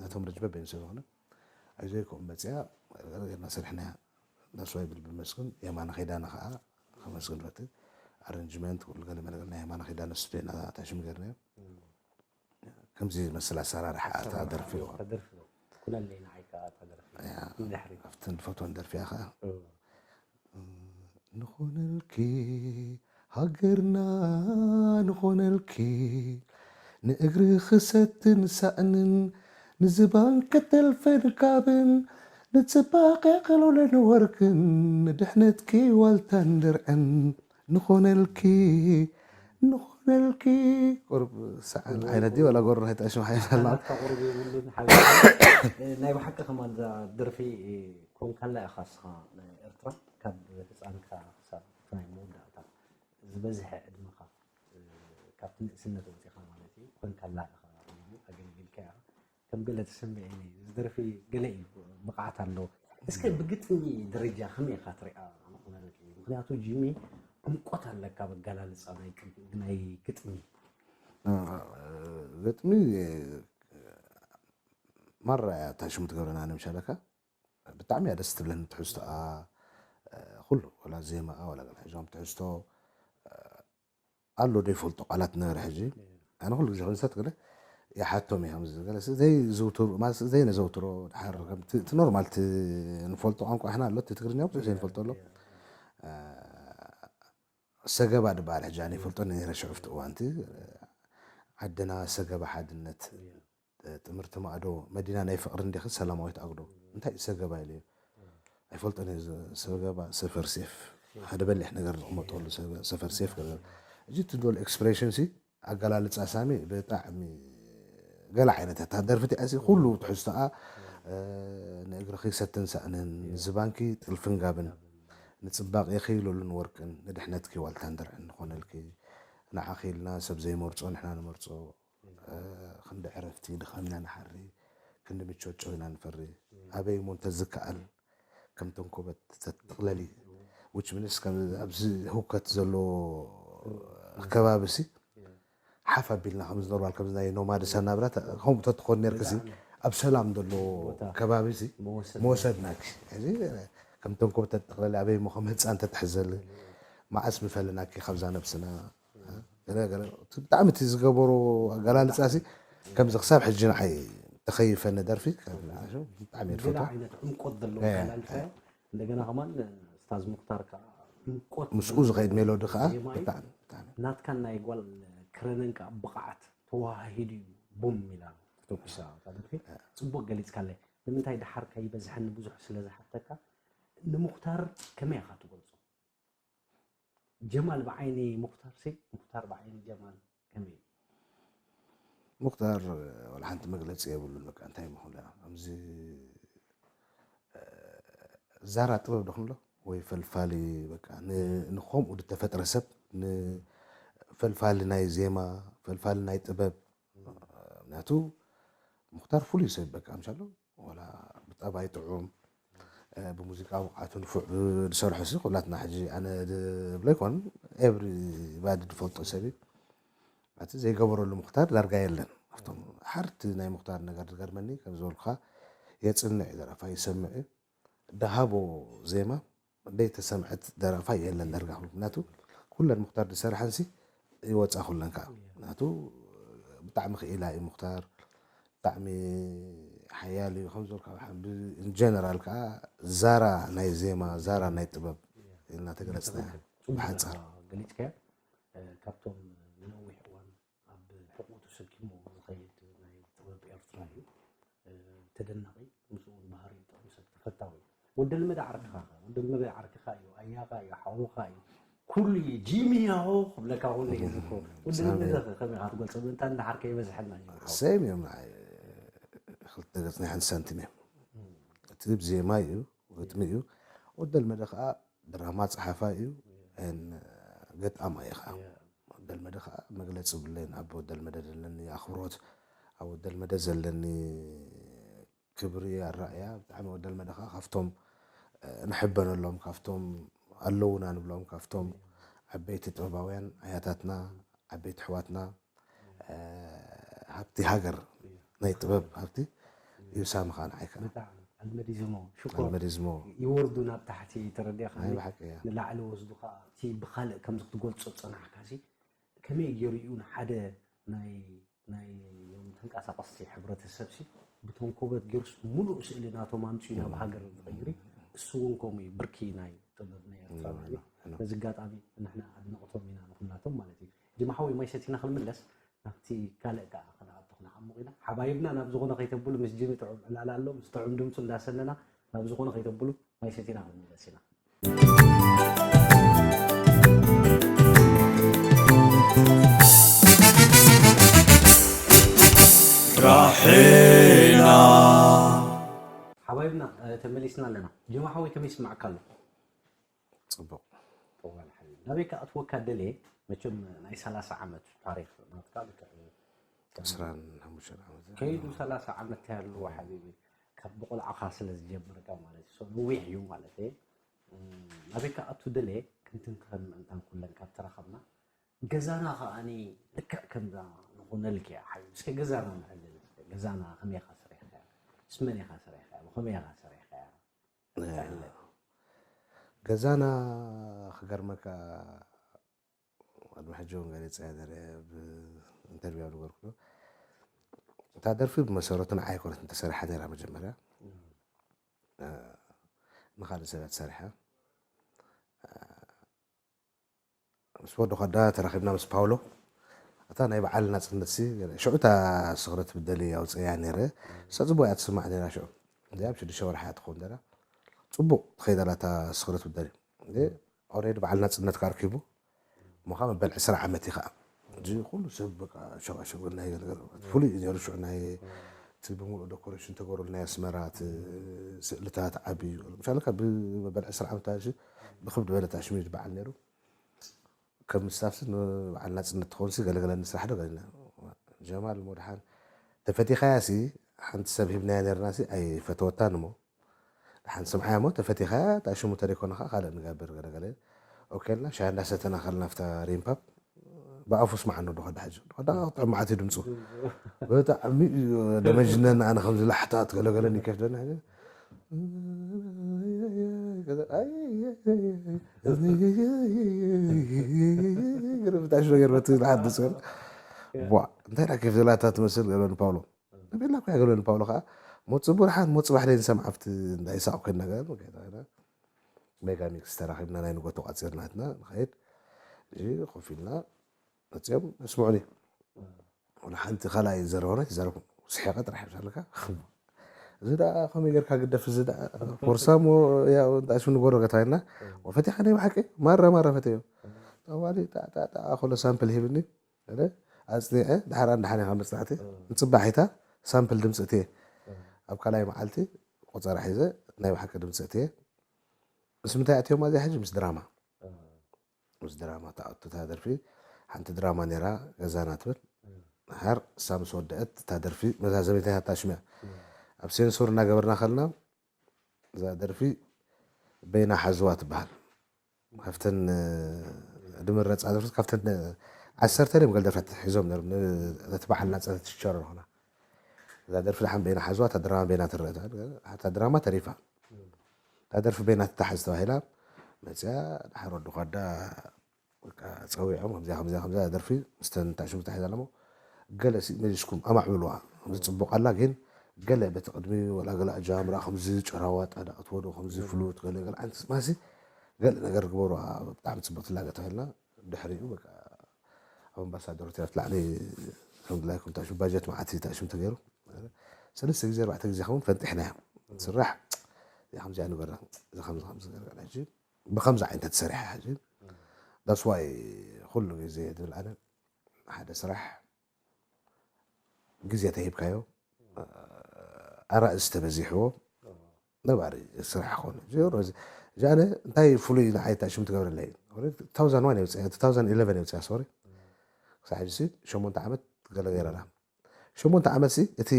ናቶም ርጅበ በይንሰብ ዝኾነ ኣይዘይከም መፅያ ጌርና ስርሕና ዳስዋይ ብል ብመስግን የማነ ኪዳነ ከዓ ከመስግን ፈት ኣረንጅመንት ኩሉ ገለ መለገልና የማነ ኪዳነ ስቱዲዮ ናታሽም ገርና ከምዚ ዝመስል ኣሰራርሓ ኣታ ደርፊ ተደርፊ ኩለለይ ንዓይ ከዓ ተደርፊ ንድሕሪ ኣብቲ ንፈትወን ደርፊያ ከዓ ንኾነልኪ ሃገርና ንኾነልኪ ንእግሪ ክሰትን ሳእንን ንዝባን ከተልፈን ካብን ንፅባቐ ከሎለን ወርቅን ንድሕነትኪ ዋልታን ድርዕን ንኾነልኪ ንኾነልኪ ቁርብ ሰዓል ዓይነት ድዩ ወላ ጎሮ ናይ ተኣሽም ሓይል ኣላ ናትካ ቁሩብ የብሉን ሓቢብካ። ናይ ብሓቂ ከማን እዛ ደርፊ ኮንካላ ኢኻ እስኻ ናይ ኤርትራ ካብ ህፃንካ ክሳብ ናይ መወዳእታ ዝበዝሐ ዕድመኻ ካብቲ ንእስነት ወፂኻ ማለት እዩ ኮንካላ ኢኻ ኣገልጊልካ ኢኻ ከም ገለ ተሰሚዐኒ እዚ ደርፊ ገለ እዩ ብቕዓት ኣለዎ እስከ ብግጥሚ ደረጃ ከመይ ኢኻ ትሪኣ ንኾነልኪ ምክንያቱ ጂሚ ዕምቆት ኣለካ በጋላልፃ ናይ ግጥሚ ግጥሚ ማራ እያ እታ ሽሙ ትገብረና ንምሻለካ ብጣዕሚ እያ ደስ ትብለኒ ትሕዝቶኣ ኩሉ ወላ ዜማኣ ወላ ገለ ሕዞም ትሕዝቶ ኣሎ ዶ ይፈልጦ ቃላት ነበረ ሕጂ ኣነ ኩሉ ግዜ ኮንሰርት ገለ ይሓቶም እየ ከምዚ ገለ ዘይዘውትሩ ማለት ዘይነዘውትሮ ድሓር ከምቲ እቲ ኖርማል እቲ ንፈልጦ ቋንቋ ሕና ኣሎ እቲ ትግርኛ ብዙሕ ዘይንፈልጦ ኣሎ ሰገባ ድበሃል ሕጂ ኣነ ይፈልጦ ነይረ ሽዑ ፍቲ እዋንቲ ዓድና ሰገባ ሓድነት ጥምርቲ ማእዶ መዲና ናይ ፍቕሪ እንዲኺ ሰላማዊት ኣግዶ እንታይ እዩ ሰገባ ኢለ እዩ ኣይፈልጦን እየ ሰገባ ሰፈር ሴፍ ሓደ በሊሕ ነገር ዝቕመጠሉ ሰፈር ሴፍ ገለ እዚ ትደል ኤክስፕሬሽን ሲ ኣገላልፃ ሳሚ ብጣዕሚ ገለ ዓይነት እታ ደርፊ እቲኣ ሲ ኩሉ ትሕዝቶኣ ንእግርኺ ሰትን ሳእንን ንዝባንኪ ጥልፍን ጋብን ንፅባቄኺ ሉልን ወርቅን ንድሕነትኪ ዋልታን ድርዕን ንኾነልኪ ንዓኺ ኢልና ሰብ ዘይመርፆ ንሕና ንመርፆ ክንዲ ዕረፍቲ ድኻምና ንሓሪ ክንዲ ምቾት ጨው ኢና ንፈሪ ኣበይ እሞ እንተዝከኣል ከም ተንኮበት ተትጥቕለሊ which means ኣብዚ ህውከት ዘሎ ከባቢ ሲ ሓፍ ኣቢልና ከም ኖርማል ከም ናይ ኖማድስ ኣናብራ ከምኡ ተትኾን ነርክሲ ኣብ ሰላም ዘሎ ከባቢ ሲ መወሰድናኪ ሕዚ ከም ተንኮበት ተትጥቕለሊ ኣበይ እሞ ከም ህፃን ተትሕዘሊ መዓስ ምፈለናኪ ካብዛ ነብስና ብጣዕሚ እቲ ዝገበሮ ኣገላልፃ ሲ ከምዚ ክሳብ ሕጂ ንዓይ ተኸይፈኒ ደርፊ ብጣዕሚ ገለ ዝፈትዎ ዓይነት ዕምቆት ዘለዎ ኣገላልፃ እዩ። እንደገና ከማን ስታዝ ሙክታር ከዓ ዕምቆት ምስኡ ዝኸይድ ሜሎዲ ከዓ ዜማ እዩ። ብጣዕሚ ብጣዕሚ ናትካን ናይ ጓል ክረነን ከዓ ብቕዓት ተወሃሂዱ እዩ ቡም ኢላ ተተኩሳ እታ ደርፊ። ፅቡቅ ገሊፅካለይ። ንምንታይ ደሓር ከይበዝሐኒ ብዙሕ ስለ ዝሓተካ ንሙክታር ከመይ ኢኻ ትገልፆ? ጀማል ብዓይኒ ሙክታር ሲ ሙክታር ብዓይኒ ጀማል ከመይ እዩ? ሙክታር ዋላ ሓንቲ መግለፂ የብሉን በቃ እንታይ ምኾነ ከምዚ ዛራ ጥበብ ዶ ክንብሎ ወይ ፈልፋሊ በቃ ንኸምኡ ዝተፈጥረ ሰብ ንፈልፋሊ ናይ ዜማ ፈልፋሊ ናይ ጥበብ ምክንያቱ ሙክታር ፍሉይ ሰብ በቃ ምሻሎ ወላ ብጠባይ ጥዑም ብሙዚቃ ብቕዓቱ ንፉዕ ዝሰርሖ ሲ ኩላትና ሕጂ ኣነ ዝብሎ ኣይኮን ኤቭሪ ባዲ ዝፈልጦ ሰብ እዩ እቲ ዘይገበረሉ ሙክታር ዳርጋ የለን ኣብቶም ሓርቲ ናይ ሙኽታር ነገር ዝገርመኒ ከም ዝበልኩኻ የጽንዕ እዩ፣ ደራፋይ ይሰምዕ እዩ። ደሃቦ ዜማ ዘይተሰምዐት ደራፋይ የለን ደርጋ ክብል። ምክንያቱ ኩለን ሙኽታር ዝሰርሐንሲ ይወፃ ኩለን ከዓ። ምክንያቱ ብጣዕሚ ክኢላ እዩ ሙኽታር፣ ብጣዕሚ ሓያል እዩ። ከም ዝበልካ ብሓ-፣ ብ-፣ in general ከዓ ዛራ ናይ ዜማ፣ ዛራ ናይ ጥበብ ኢልና ተገለፅና ብሓፃር። ገሊፅካዮ። ካብቶም ንነዊሕ እዋን ኣብ ሕቑኡ ተሰኪሙ ዝኸይድ ናይ ጥበብ ኤርትራ እዩ። ተደናቒ፣ ምስኡ እውን ባህሪ ጥዑም ሰብ፣ ተፈታዊ። ወዲ ልመደ ዓርክኻ ኸ? ወዲ ልመደ ዓርክኻ እዩ፣ ኣያኻ እዩ፣ ሓውኻ እዩ። ኩሉ እዩ፣ ጂሚ ያሆ ክብለካ ኩሉ እዩ ዝኮ። ወዲ ልመደ ኸ ከመይ ኢኻ ትገልጾ? ምእንታ እንዳሓር ከይበዝሐና እዩ። ሓው። ሰም እዮም ንዓይ ክልተ ገጽ ናይ ሓንቲ ሳንቲም እዮም። እቲ ብዜማ እዩ፣ ግጥሚ እዩ። ወዲ ልመደ ከዓ ድራማ ጸሓፋይ እዩ፣ ን-፣ ገጣማይ እዩ ከዓ። ወዲ ልመደ ከዓ መግለጺ የብለይን። ኣብ ወዲ ልመደ ዘለኒ ኣኽብሮት፣ ኣብ ወዲ ልመደ ዘለኒ ክብሪ ኣራእያ ብጣዕሚ ወዲ ልመደ ከዓ ካብቶም፣ እ፣ ንሕበነሎም፣ ካብቶም ኣለዉና ንብሎም፣ ካብቶም ዓበይቲ ጥበባውያን ኣያታትና፣ ዓበይቲ ኣሕዋትና፣ እ፣ ሃብቲ ሃገር፣ ናይ ጥበብ ሃብቲ እዩ ሳሚ ከዓ ንዓይ ከዓ። ብጣዕሚ ኣልመዲዝሞ ሽኮር። ኣልመዲዝሞ። ይወርዱ ናብ ታሕቲ፣ ተረዲእካ? ናይ ብሓቂ እያ። ንላዕሊ ወስዱ ከዓ እቲ ብኻልእ ከምዚ ክትገልጾ ዝጸናሕካ ሲ ከመይ ገይሩ እዩ ንሓደ ናይ ናይ ዮም ተንቀሳቐስቲ ሕብረተሰብ ሲ ብተንኮበት ገይሩስ ሙሉእ ስእሊ ናቶም ኣምጺኡ ናብ ሃገር ዝቕይር እዩ። እሱ እውን ከምኡ እዩ፣ ብርኪ ናይ ጥበብ ናይ ኤርትራ ማለት እዩ። በዚ ኣጋጣሚ ንሕና ኣድነቕቶም ኢና ንኹላቶም ማለት እዩ። ጅማ ሓወይ ማይ ሰቲና ክንምለስ ናብቲ ካልእ ከዓ ክንኣቱ ክንዓሙቕ ኢና። ሓባይብና ናብ ዝኾነ ከይተብሉ ምስ ጅሚ ጥዑም ዕላል ኣሎ፣ ምስ ጥዑም ድምፁ እንዳሰነና ናብ ዝኾነ ከይተብሉ ማይ ሰቲና ክንምለስ ኢና። ራሒና ሓባይብና ተመሊስና ኣለና። ጀማ ሓወይ ከመይ ይስማዕካ ኣሎ? ጽቡቕ። ጠዋል ሓቢብ ናበይ ክኣትወካ ደልየ? መቸም ናይ ሰላሳ ዓመት ታሪክ ናትካ ልክዕ ዕስራን ሓሙሽተን ዓመት ከይዱ ሰላሳ ዓመት እንታይ ኣለዎ ሓቢቢ? ካብ ብቆልዓኻ ስለ ዝጀመርካ ማለት እዩ። ነዊሕ እዩ ማለት እዩ። ናበይ ክኣቱ ደልየ? ክንትንክፈን ምእንታን ኩለን ካብ ተራኸብና ገዛና ከኣኒ ልክዕ ከምዛ ንኾነልክ እያ ሓቢቢ። እስከ ገዛና ንዕልል እስከ። ገዛና ከመይ ኢኻ ሰሪሕካያ? ምስ መን ኢኻ ሰሪሕካያ? ብኸመይ ኢኻ ሰሪሕካያ? ገዛና ክገርመካ ቅድሚ ሕጂ እውን ገሊፀ ነረ ኢንተርቪው ዝገርኩ እታ ደርፊ ብመሰረቱ ንዓይ ኮነት እንተሰሪሓ ነራ መጀመርያ ንካልእ ሰብ ተሰሪሓ ምስ ወዲ ኳዳ ተራኺብና ምስ ፓውሎ እታ ናይ በዓል ናፅነት ሲ ሽዑ እታ ስኽረት ብደሊ ኣውፅያ ነረ ሰፅቦ እያ ትስማዕ ነራ ሽዑ እዚኣ ኣብ ሽዱሽተ ወርሓ እያ ትኸውን ነራ ፅቡቕ ትኸይደላ እታ ስኽረት ብደሊ ኦሬዲ በዓል ናፅነት ካርኪቡ ምዃ መበል ዕስራ ዓመት እዩ ከዓ እዚ ኩሉ ሰብ በቃ ሸቃሸቅ ናይ ፍሉይ እዩ ነሩ ሽዑ ናይ እቲ ብምሉእ ዶኮሬሽን ተገሩ ናይ ኣስመራ እቲ ስእልታት ዓቢ እዩ ምሻለካ ብመበል ዕስራ ዓመት ብክብድ በለት ኣሽሚድ በዓል ነሩ ከም ስታፍሲ ንበዓል ናፅነት ትኸውን ገለገለኒ ስራሕ ዶ ገለና ጀማል ሞድሓን ተፈቲኻያ ሲ ሓንቲ ሰብ ሂብናያ ነርና ሲ ኣይፈተወታን እሞ ደሓን ስምዓያ እሞ ተፈቲኻያ እታ ሽሙ ተደይኮነ ከዓ ካልእ ንገብር ገለገለ ኦኬ ኢልና ሻሂ እንዳሰተና ከልና ኣብታ ሪምፓብ ብኣፉ ስምዓኒ ዶ ከዳ ሕጂ ከዳ ጥዑም መዓት እዩ ድምፁ ብጣዕሚ እዩ ደመጅነን ኣነ ከምዚ ላሕታት ገለገለን ይከፍደና ብታሽ ነገር በቲ ዝሓድስ ቧ እንታይ ዳ ኬፍ ዘላታ ትመስል ገለኒ ፓውሎ ቤላ እኮ ያገለኒ ፓውሎ ከዓ ሞት ፅቡር ሓን ሞት ፅባሕ ደይ ንሰምዓ ኣብቲ እንዳይሳቅ ኮይና ገለ ሜጋ ሚክስ ተራኺብና ናይ ንጎ ተቋፂርናትና ንኸይድ እዚ ኮፍ ኢልና መፅኦም ኣስምዑኒ ወላ ሓንቲ ካልኣይ ዘረባና ይዛረቡ ስሒቐ ጥራሕ ኣለካ እዚ ደኣ ከመይ ጌርካ ግደፍ እዚ ደኣ ፎርሳ ሞ ያው እንታይ ሽም ንጎሮ ገታይና ወፈቲኻ ናይ ብሓቂ ማራ ማራ ፈተዮ ጠዋሊ ጣጣጣ ኮሎ ሳምፕል ሂብኒ ኣረ ኣጽኒዐ ድሓር ኣንድሓን ኢኻ መጽናዕቲ ንጽባሒታ ሳምፕል ድምፂ እትየ ኣብ ካልኣይ መዓልቲ ቆፀራ ሒዘ ናይ ብሓቂ ድምፂ እትየ ምስ ምንታይ ኣትዮማ እዚኣ ሕጂ ምስ ድራማ ምስ ድራማ ተኣቱ እታ ደርፊ ሓንቲ ድራማ ነይራ ገዛና ትብል ድሓር እሳ ምስ ወደአት እታ ደርፊ መዛዘሚታታ ሽምያ ኣብ ሴንሱር እናገበርና ከልና እዛ ደርፊ በይና ሓዝዋ ትበሃል ካብተን ድምረፃ ደርፍት ካብተን ዓሰርተ ደም ገል ደርፍት ሒዞም ነቲ በዓል ናፅነት ትሸረ ዝኾና እዛ ደርፊ ደሓን በይና ሓዝዋ፣ እታ ድራማ በይና ትረአ ትብል። እታ ድራማ ተሪፋ። እታ ደርፊ በይና ትተሓዝ ተባሂላ መፅያ። ድሓር ወዲ ኳዳ በቃ ፀዊዖም፣ ከምዚኣ ከምዚኣ ከምዚኣ ደርፊ ምስተን ታሽሙ ተታሒዛ ኣለሞ። ገለ ሲ መሊስኩም ኣማዕብልዋ። ከምዚ ፅቡቕ ኣላ፣ ግን ገለ በቲ ቅድሚ ወላ ገለ ኣጀማምራ ከምዚ ጭራዋጣ ዳ ክትወዶ፣ ከምዚ ፍሉት ገለ ገለ ዓይነት ማሲ ገለ ነገር ግበሩ። ብጣዕሚ ፅብቕቲ ላገ ተባሂልና። ድሕሪኡ በቃ ኣብ ኣምባሳደር ሆቴል ኣብቲ ላዕሊ ከም ድላይኩም ታሽሙ፣ ባጀት መዓት ታሽሙ ተገይሩ። ሰለስተ ግዜ ኣርባዕተ ግዜ ከውን ፈንጢሕናያ። ስራሕ እዚኣ ከምዚኣ ንገራ፣ እዚ ከምዚ ከምዚ ገርጋ ሕጂ ብከምዚ ዓይነት ተሰሪሐ ሕጂ። ዳስዋይ ኩሉ ግዜ ትብል ኣነ ሓደ ስራሕ ግዜ ተሂብካዮ፣ ኣራእስ ተበዚሕዎ ነባሪ ስራሕ ኾነ። ጀሮ እዚ፣ እዚ ኣነ እንታይ ፍሉይ ንዓይ እንታይ ሽም ትገብረለይ? ኦልሬዲ two thousand one የውፅያ፣ two thousand eleven የውፅያ፣ ሶሪ። ክሳዕ ሕጂ ሲ ሸሞንተ ዓመት ገለ ገይረና። ሸሞንተ ዓመት ሲ እቲ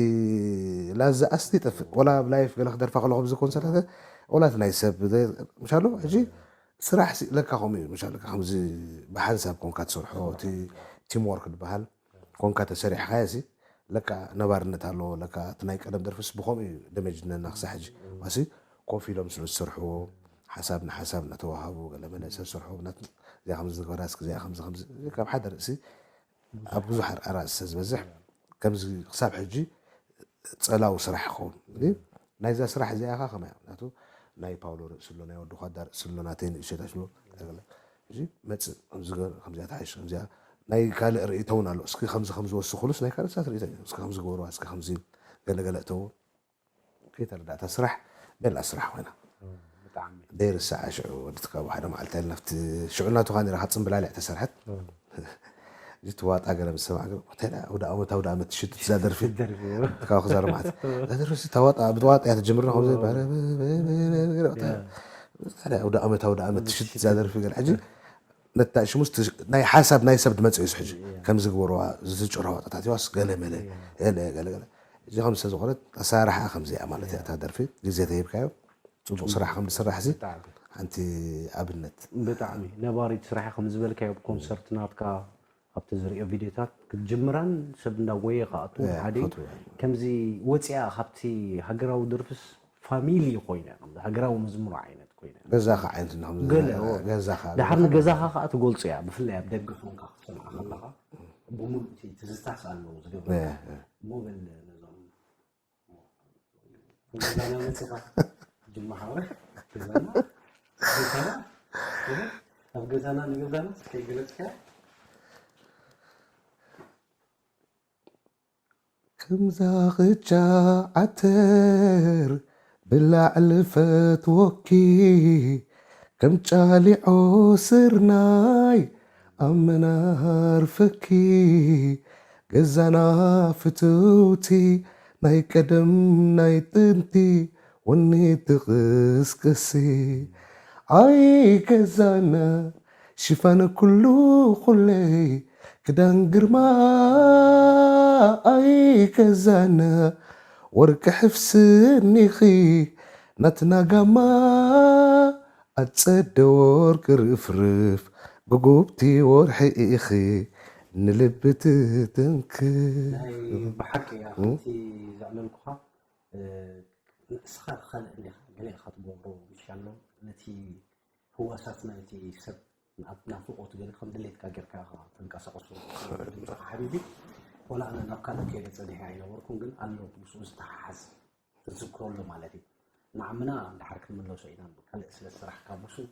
ላዛ ኣስሊ ይጠፍእ። ወላ ኣብ ላይፍ ገለ ክደርፋ ከለኹ ብዚ ኮንሰርት፣ ወላ እቲ ናይ ሰብ ዘ-፣ ምሻሎ፣ ሕጂ ስራሕ ሲ ለካ ከምኡ እዩ። ምሻሎ፣ ከምዚ ብሓንሳብ ኮንካ ትሰርሖ፣ እቲ ቲም ወርክ ዝበሃል ኮንካ ተሰሪሕካዮ ሲ ለካ ነባርነት ኣለዎ። ለካ እቲ ናይ ቀደም ደርፍስ ብኸምኡ እዩ ደመጅ ነና ክሳዕ ሕጂ። ማሲ ኮፍ ኢሎም ስለ ዝሰርሕዎ፣ ሓሳብ ንሓሳብ እናተዋሃቡ፣ ገለ መለ ሰብ ዝሰርሖ፣ ናት-፣ እዚኣ ከምዚ ዝገበራ እስኪ፣ እዚኣ ከምዚ ከምዚ፣ ካብ ሓደ ርእሲ ኣብ ብዙሕ ኣር-፣ ኣራእሲ ዝበዝሕ፣ ከምዚ ክሳብ ሕጂ ጸላዊ ስራሕ ይኸውን። ግን ናይዛ ስራሕ እዚኣ ኸ ከመይ እያ? ምክንያቱ ናይ ፓውሎ ርእሲ ኣሎ፣ ናይ ወዲ ኳዳ ርእሲ ኣሎ፣ ናተይ ንእሸት ኣሽሎ፣ ገለ። ሕጂ መጽእ፣ ከምዚ ገር-፣ ከምዚኣ ትሓይሽ፣ ከምዚኣ ናይ ካልእ ርእይቶ እውን ኣሎ። እስኪ ከምዚ ከምዚ ወስኹሉስ ናይ ካልእ ሰባት ርእይቶ እዩ። እስኪ ከምዚ ግበርዋ፣ እስኪ ከምዚ ገለ ገለ እተዎ። ከይተረዳእታ ስራሕ ቤላ ስራሕ ኮይና። ብጣዕሚ ደይርሳዓ ሽዑ ወዲ ትካቡ ሓደ መዓልቲ ኢልና ኣብቲ ሽዑ እናቱ ኻን ኢራ ጽምብላሊዕ ተሰርሐት። እዚ ትዋጣ ገለ ምስ ሰማዕ ገለ፣ "እንታይ ደኣ ኣውደ ዓመት፣ ኣውደ ዓመት ትሽት እዛ ደርፊ?" ደርፊ እዩ። ካብ ክዛር ማለት እዛ ደርፊ ሲ ታዋጣ፣ ብትዋጣ እያ ትጅምር፣ ከምዚ በረ-፣ በረ-፣ በረ-፣ በረ-፣ ገለ፣ እንታይ ደኣ ኣውደ ዓመት፣ ኣውደ ዓመት ትሽት እዛ ደርፊ ገለ። ሕጂ ነታ ሽሙስ ትሽ-፣ ናይ ሓሳብ ናይ ሰብ ድመጽእ እዩ ሕጂ። ከምዚ ግበርዋ፣ እዚ ጭራ ዋጣታት ይዋስ ገለ መለ፣ ገለ፣ ገለ፣ ገለ። እዚ ከም ዝኮነት ኣሰራርሓ ከምዚ እያ ማለት እያ። እታ ደርፊ ግዜ ተሂብካዮ፣ ጽቡቕ ስራሕ ከም ዝስራሕ ሲ ብጣዕሚ። ሓንቲ ኣብነት። ብጣዕሚ ነባሪት ስራሕ ከም ዝበልካዮ፣ ኣብ ኮንሰርት ናትካ ኣብቲ ዝሪኦ ቪድዮታት ክትጅምራን ሰብ እንዳጎየ ከኣቱ እ፣ ሓደ ፈትዎ። ከምዚ ወፂኣ ካብቲ ሃገራዊ ደርፍስ ፋሚሊ ኮይና፣ ከምዚ ሃገራዊ መዝሙር ዓይነት ኮይና። ገዛኻ ዓይነት እንዳ ከምዚ ገለ፣ ገዛኻ ድሓር ንገዛኻ ከዓ ትገልፁ እያ፣ ብፍላይ ኣብ ደገ ኮንካ ክትሰምዓ ከለኻ ብምሉእ እቲ ትዝታስ ኣለዎ ዝገብረካ። እ፣ እ። እሞ በል ነዞም ገዛና መፅኻ ጅማ ሓወረ ገዛና ገዛና ኣብ ገዛና ንገዛና እስከ ግለፅካ። ከምዛ ቅጫ ዓተር ብላዕሊ ፈትወኪ፣ ከም ጫሊዖ ስርናይ ኣብ መናርፈኪ። ገዛና ፍትውቲ ናይ ቀደም ናይ ጥንቲ፣ ወኒ ትቕስቅሲ። ኣይ ገዛና ሽፋን ኩሉ ኩለይ ክዳን ግርማ። ኣይ ገዛና ወርቂ ሕፍስኒኺ ናትና ጋማ። ኣጸደ ወርቂ ርፍርፍ ጉጉብቲ ወርሒ ኢኺ ንልቢ ትትንክፍ። ናይ ብሓቂ እያ ከምቲ ዘዕለልኩኻ። እ፣ ንስኻ ካልእ እንዲኻ ገለ ኢኻ ትገብሮ ምሻሎ ነቲ ህዋሳት ናይቲ ሰብ ናብ ናፍቆት ገለ ከም ድሌትካ ጌርካ ኢኻ ተንቀሳቕሶ። ድምፅኻ ሓቢቢ ወላ ኣነ ናብ ካልእ ከይደ ጸኒሐ ኣይነበርኩን፣ ግን ኣሎ ምስኡ ዝተሓሓዝ ትዝክረሉ ማለት እዩ። ንዓምና እንድሓር ክንምለሶ ኢና ካልእ ስለ ዝሰራሕካ ምስኡ።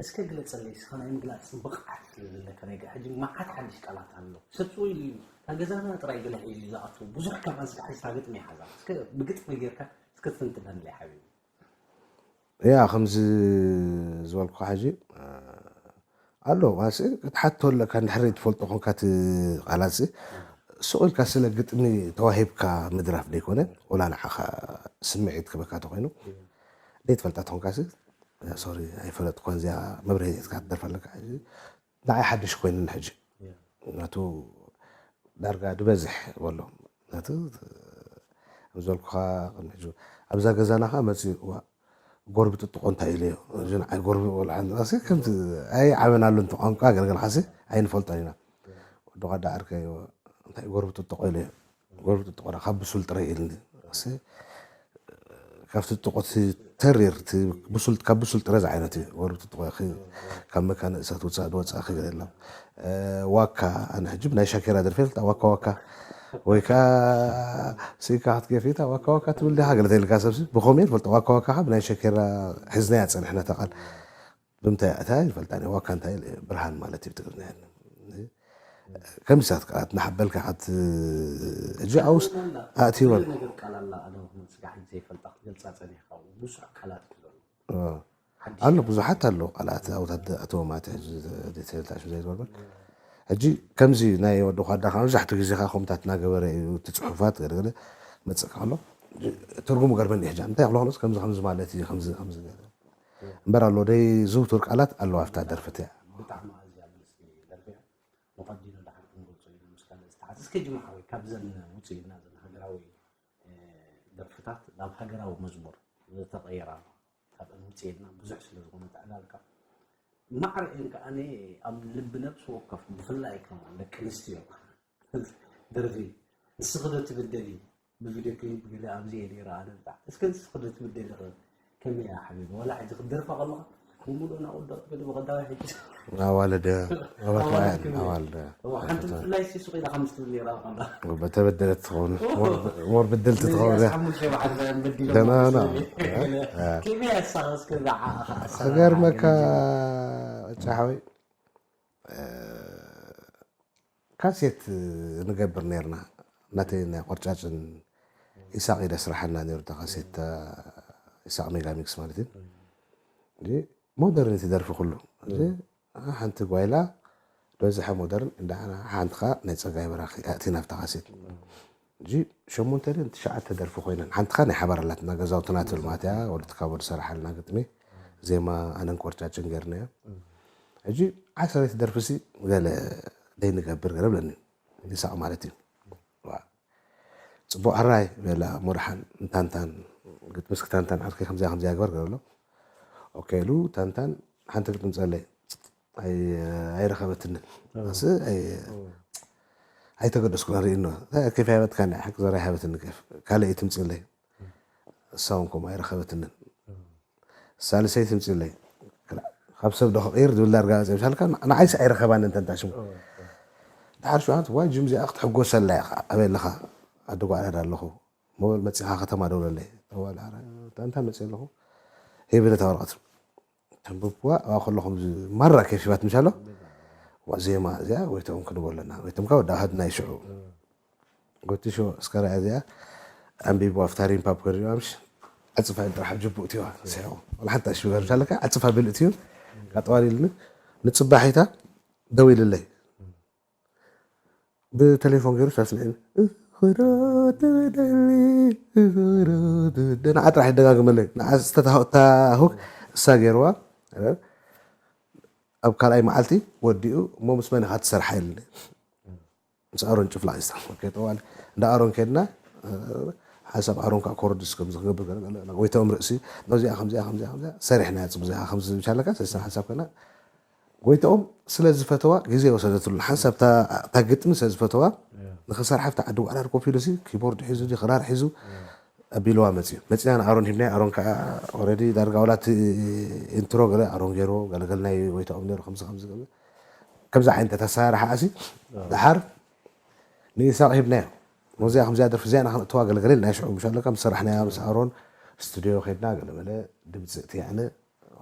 እስከ ግለጸለይ እስኻ ናይ ምግላጽ ብቕዓት ስለ ዘለካ ናይ ሕጂ መዓት ሓድሽ ቃላት ኣሎ። ሰብ ስቕ ኢሉ እዩ እታ ገዛና ጥራይ ገለ ሒዙ እዩ ዝኣቱ። ብዙሕ ከማን ስጋ ሒዝካ ግጥሚ ይሓዛ። እስከ ብግጥሚ ጌርካ እስከ ትንትነለይ ሓቢቢ። ያ ከምዚ ዝበልኩ ሕጂ ኣሎ ዋሲ ክትሓቶ ኣለካ። እንድሕር ትፈልጦ ኮንካ እቲ ቃላት ሲ ስቕ ኢልካ ስለ ግጥሚ ተዋሂብካ ምድራፍ ደይኮነ፣ ወላ ንዓኻ ስምዒት ክበካ ተኮይኑ ደይትፈልጣ ተኾንካ ሲ ሶሪ ኣይፈለጥኩን እዚኣ መብርሂ ሒዝካ ትደርፍ ኣለካ። ሕጂ ንዓይ ሓድሽ ኮይኑን ሕጂ ናቱ ዳርጋ ድበዝሕ በሎ ናቱ ከም ዝበልኩኻ ቅድሚ ሕጂ ኣብዛ ገዛና ኸዓ መፂኡ እዋ ጎርቢ ጥጥቆ እንታይ ኢለዮ እዚ ንዓይ ጎርቢ ቆልዓ ንቃሲ ከምቲ ኣይ ዓበናሉ እንተ ቋንቋ ገልገልኻሲ ኣይንፈልጦን ኢና ወዲ ጓዳ ዓርከይ እንታይ ጎርቢ ጥጥቆ ኢለዮ ጎረብቲ ጥቆራ ካብ ብሱል ጥረ ኢልኒ። እስ ካብቲ ጥቆት ተሪር እቲ ብሱል ካብ ብሱል ጥረ ዝዓይነት እዩ። ጎረብቲ ጥቆ ካብ መካነ እሳት ውፃእ ድወፃእ ክገለ የላ። ዋካ ኣነ ሕጂ ብናይ ሻኬራ ደርፌ ፍልጣ ዋካ ዋካ ወይ ከዓ ስኢካ ክትገፊታ ዋካ ዋካ ትብል ዲኻ ገለ ተልካ ሰብሲ ብኸምኡ እየ ዝፈልጦ። ዋካ ዋካ ብናይ ሸኬራ ሕዝናያ ፀንሕና ተቃል ብምንታይ ኣታ ይፈልጣ ዋካ እንታይ ብርሃን ማለት እዩ ትግርኛ። ከምሳት ቃላት ናሓበልካ ካት ሕጂ ኣውስ ኣእትወን ነገር ቃል ኣላ ኣነ እውን ስጋሕ ዘይፈልጣ ክትገልፃ ፀኒሕካ ብዙሕ ቃላት እዩ ዘሎ። ኣሎ ብዙሓት ኣሎ ቃላት ኣውታት ኣተወማት ዲቴልታሽ ዘይትበልበል። ሕጂ ከምዚ ናይ ወዲ ኳዳ ካብ መብዛሕትኡ ግዜ ከዓ ከምታት እናገበረ እዩ እቲ ፅሑፋት ገለገለ መፅእ ከሎ ትርጉሙ ገርመኒ ሕጂ እንታይ ክሎ ከምዚ ከምዚ ማለት እዩ ከምዚ ከምዚ ገለ እምበር ኣሎ ደይ ዝውቱር ቃላት ኣለዋ ኣብታ ደርፍት እያ። ብጣዕሚ ኣዝያ ደስ ትብል ደርፊ እያ። መቐዲኖ ድሓር ክንገልፆ ኢና ምስ ካልእ ዝተሓዝ እስከ ጅማ ሓወይ ካብዘን ውፅእ ኢልና ዘን ሃገራዊ ደርፍታት ናብ ሃገራዊ መዝሙር ዝተቐየራ ካብአን ውፅእ ኢልና ብዙሕ ስለ ዝኾነ ተዕላልካ ማዕረ እየን ከዓ ኣብ ልቢ ነብሲ ወከፍ ብፍላይ ከዓ ደቂ ኣንስትዮ ደርፊ ንስኺ ዶ ትብደሊ ብቪድዮ ክሊፕ ገለ ኣብዚ እየ ነይረ ኣነ ብጣዕ እስከ ንስኺ ዶ ትብደሊ ኸ ከመይ እያ ሓቢቢ ዋላ ሕጂ ክትደርፋ ከለኻ ብምሉእ ናብኡ ደቂ ገለ ብቐዳማይ ሕጂ ኣዋልደ ኣዋልደ ኣዋልደ እዋ ሓንቲ ብፍላይ ሲ ሱቕ ኢላ ከም ትብል ነይራ ከላ በተበደለት ትኸውን ሞር ብድልቲ ትኸውን እያ። ሓሙሽተ በዓል በዲሎም ደህና ና። ከመይ እያ ንስኻ እስከ ዝዓኻ ክገርመካ ጫሓዊ ካሴት ንገብር ነርና እናተይ ናይ ቆርጫጭን ኢሳቅ ኢደ ስራሓና ነሩ እታ ካሴት ኢሳቅ ሜጋሚክስ ማለት እዩ። ሞደርን እቲ ደርፊ ኩሉ ሓንቲ ጓይላ በዝሐ ሞደርን እንዳ ሓንቲ ከዓ ናይ ፀጋይ በራኺ ኣእቲና ኣብታ ካሴት ሕጂ ሸሞንተ ድን ትሽዓተ ደርፊ ኮይነን ሓንቲ ከዓ ናይ ሓባር ኣላትና ገዛውትና ትብል ማለት እያ ወዲ ትካቦ ዝሰራሓልና ግጥሚ ዜማ ኣነን ቆርጫጭን ገርናዮ ሕጂ ዓሰርተ ደርፊ ሲ ገለ ደይንገብር ገለ ብለኒ ይሳቅ ማለት እዩ ጽቡቅ ሕራይ በላ ሙርሓን እንታንታን ግጥምስ ክታንታን ዓርከይ ከምዚያ ከምዚያ ግበር ገለ ኣሎ ኦኬ ኢሉ ታንታን ሓንቲ ግጥም ጸለይ ኣይረኸበትንን ስ ኣይተገደስኩ ሪእኖ ከፊያ በትካ ሓቂ ዘራይ ሃበትኒ ከፍ ካልእ ትምፅለይ እሳውን ከምኡ ኣይረኸበትንን ሳልሰይ ትምፅለይ ካብ ሰብ ዶ ክቕይር ዝብል ዳርጋ መፅእ ምሻልካ ንዓይስ ኣይረኸባን እንተንታ ሽሙ ድሓር ሸውዓት ዋይ ጅምዚኣ ክትሕጎሰላ ኢኻ ኣበይ ኣለኻ ኣዲ ጓዕዳድ ኣለኹ ሞበል መፂኻ ከተማ ደውለለይ ተዋል እንታይ መፅእ ኣለኹ ሂብኒ ተወረቐት ተንብብዋ ኣብኣ ከለኹም ማራ ኬፍ ሂባት ምሻሎ ዜማ እዚኣ ወይቶም ክንቦ ኣለና ወይቶም ካብ ወዳ ሃድና ይሽዑ ጎቲሾ እስከ ርኣያ እዚኣ ኣንቢቡ ኣብታ ሪምፓፕ ከሪዋ ምሽ ዕፅፋ ጥራሕ ኣብ ጅቡእ እትዋ ስሕቑ ወላ ሓንቲ ኣሽቢ ገርሻ ኣለካ ዕፅፋ ብል እትዩ ኣጠዋሊልኒ ንፅባሒታ ደው ኢልለይ ብቴሌፎን ገይሩ ሳስምዕኒ ንዓ ጥራሕ ይደጋግመለይ ንዓ ዝተታሁክ እሳ ገይርዋ ኣብ ካልኣይ መዓልቲ ወዲኡ እሞ ምስ መን ኢኻ ትሰርሓ ኢልኒ ምስ ኣሮን ጭፍላቕ ይስራሕ ጠዋል እንዳ ኣሮን ከድና ሓሳብ ኣሮን ከዓ ኮረድስ ከምዚ ክገብር ወይተኦም ርእሲ ነዚኣ ከምዚኣ ከምዚኣ ከምዚኣ ሰሪሕና ፅብዚኣ ከምዚ ዝሻለካ ሰስና ሓሳብ ከና ጎይታኦም ስለ ዝፈተዋ ግዜ ወሰደትሉ ሓንሳብ እታ ግጥሚ ስለ ዝፈተዋ ንክሰርሓ ኣብቲ ዓዲ ዋዕላ ኮፍ ኢሉ ሲ ኪቦርድ ሒዙ ዲ ክራር ሒዙ ኣቢልዋ መፅዩ መፅና ንኣሮን ሂብናዮ ኣሮን ከዓ ኦረዲ ዳርጋ ዋላ እቲ ኢንትሮ ገለ ኣሮን ገይርዎ ገለገል ናይ ጎይታኦም ነይሩ ከምዚ ከምዚ ገለ ከምዚ ዓይነት ኣሰራርሓ ኣሲ ድሓር ንኢሳቅ ሂብናዮ መዚኣ ከምዚኣ ደርፊ እዚኣ ንክነእትዋ ገለገለ ኢልና ሽዑ ምሽ ኣለካ ምስ ሰራሕናያ ምስ ኣሮን ስቱዲዮ ከድና ገለመለ ድምፂ እቲ ያዕነ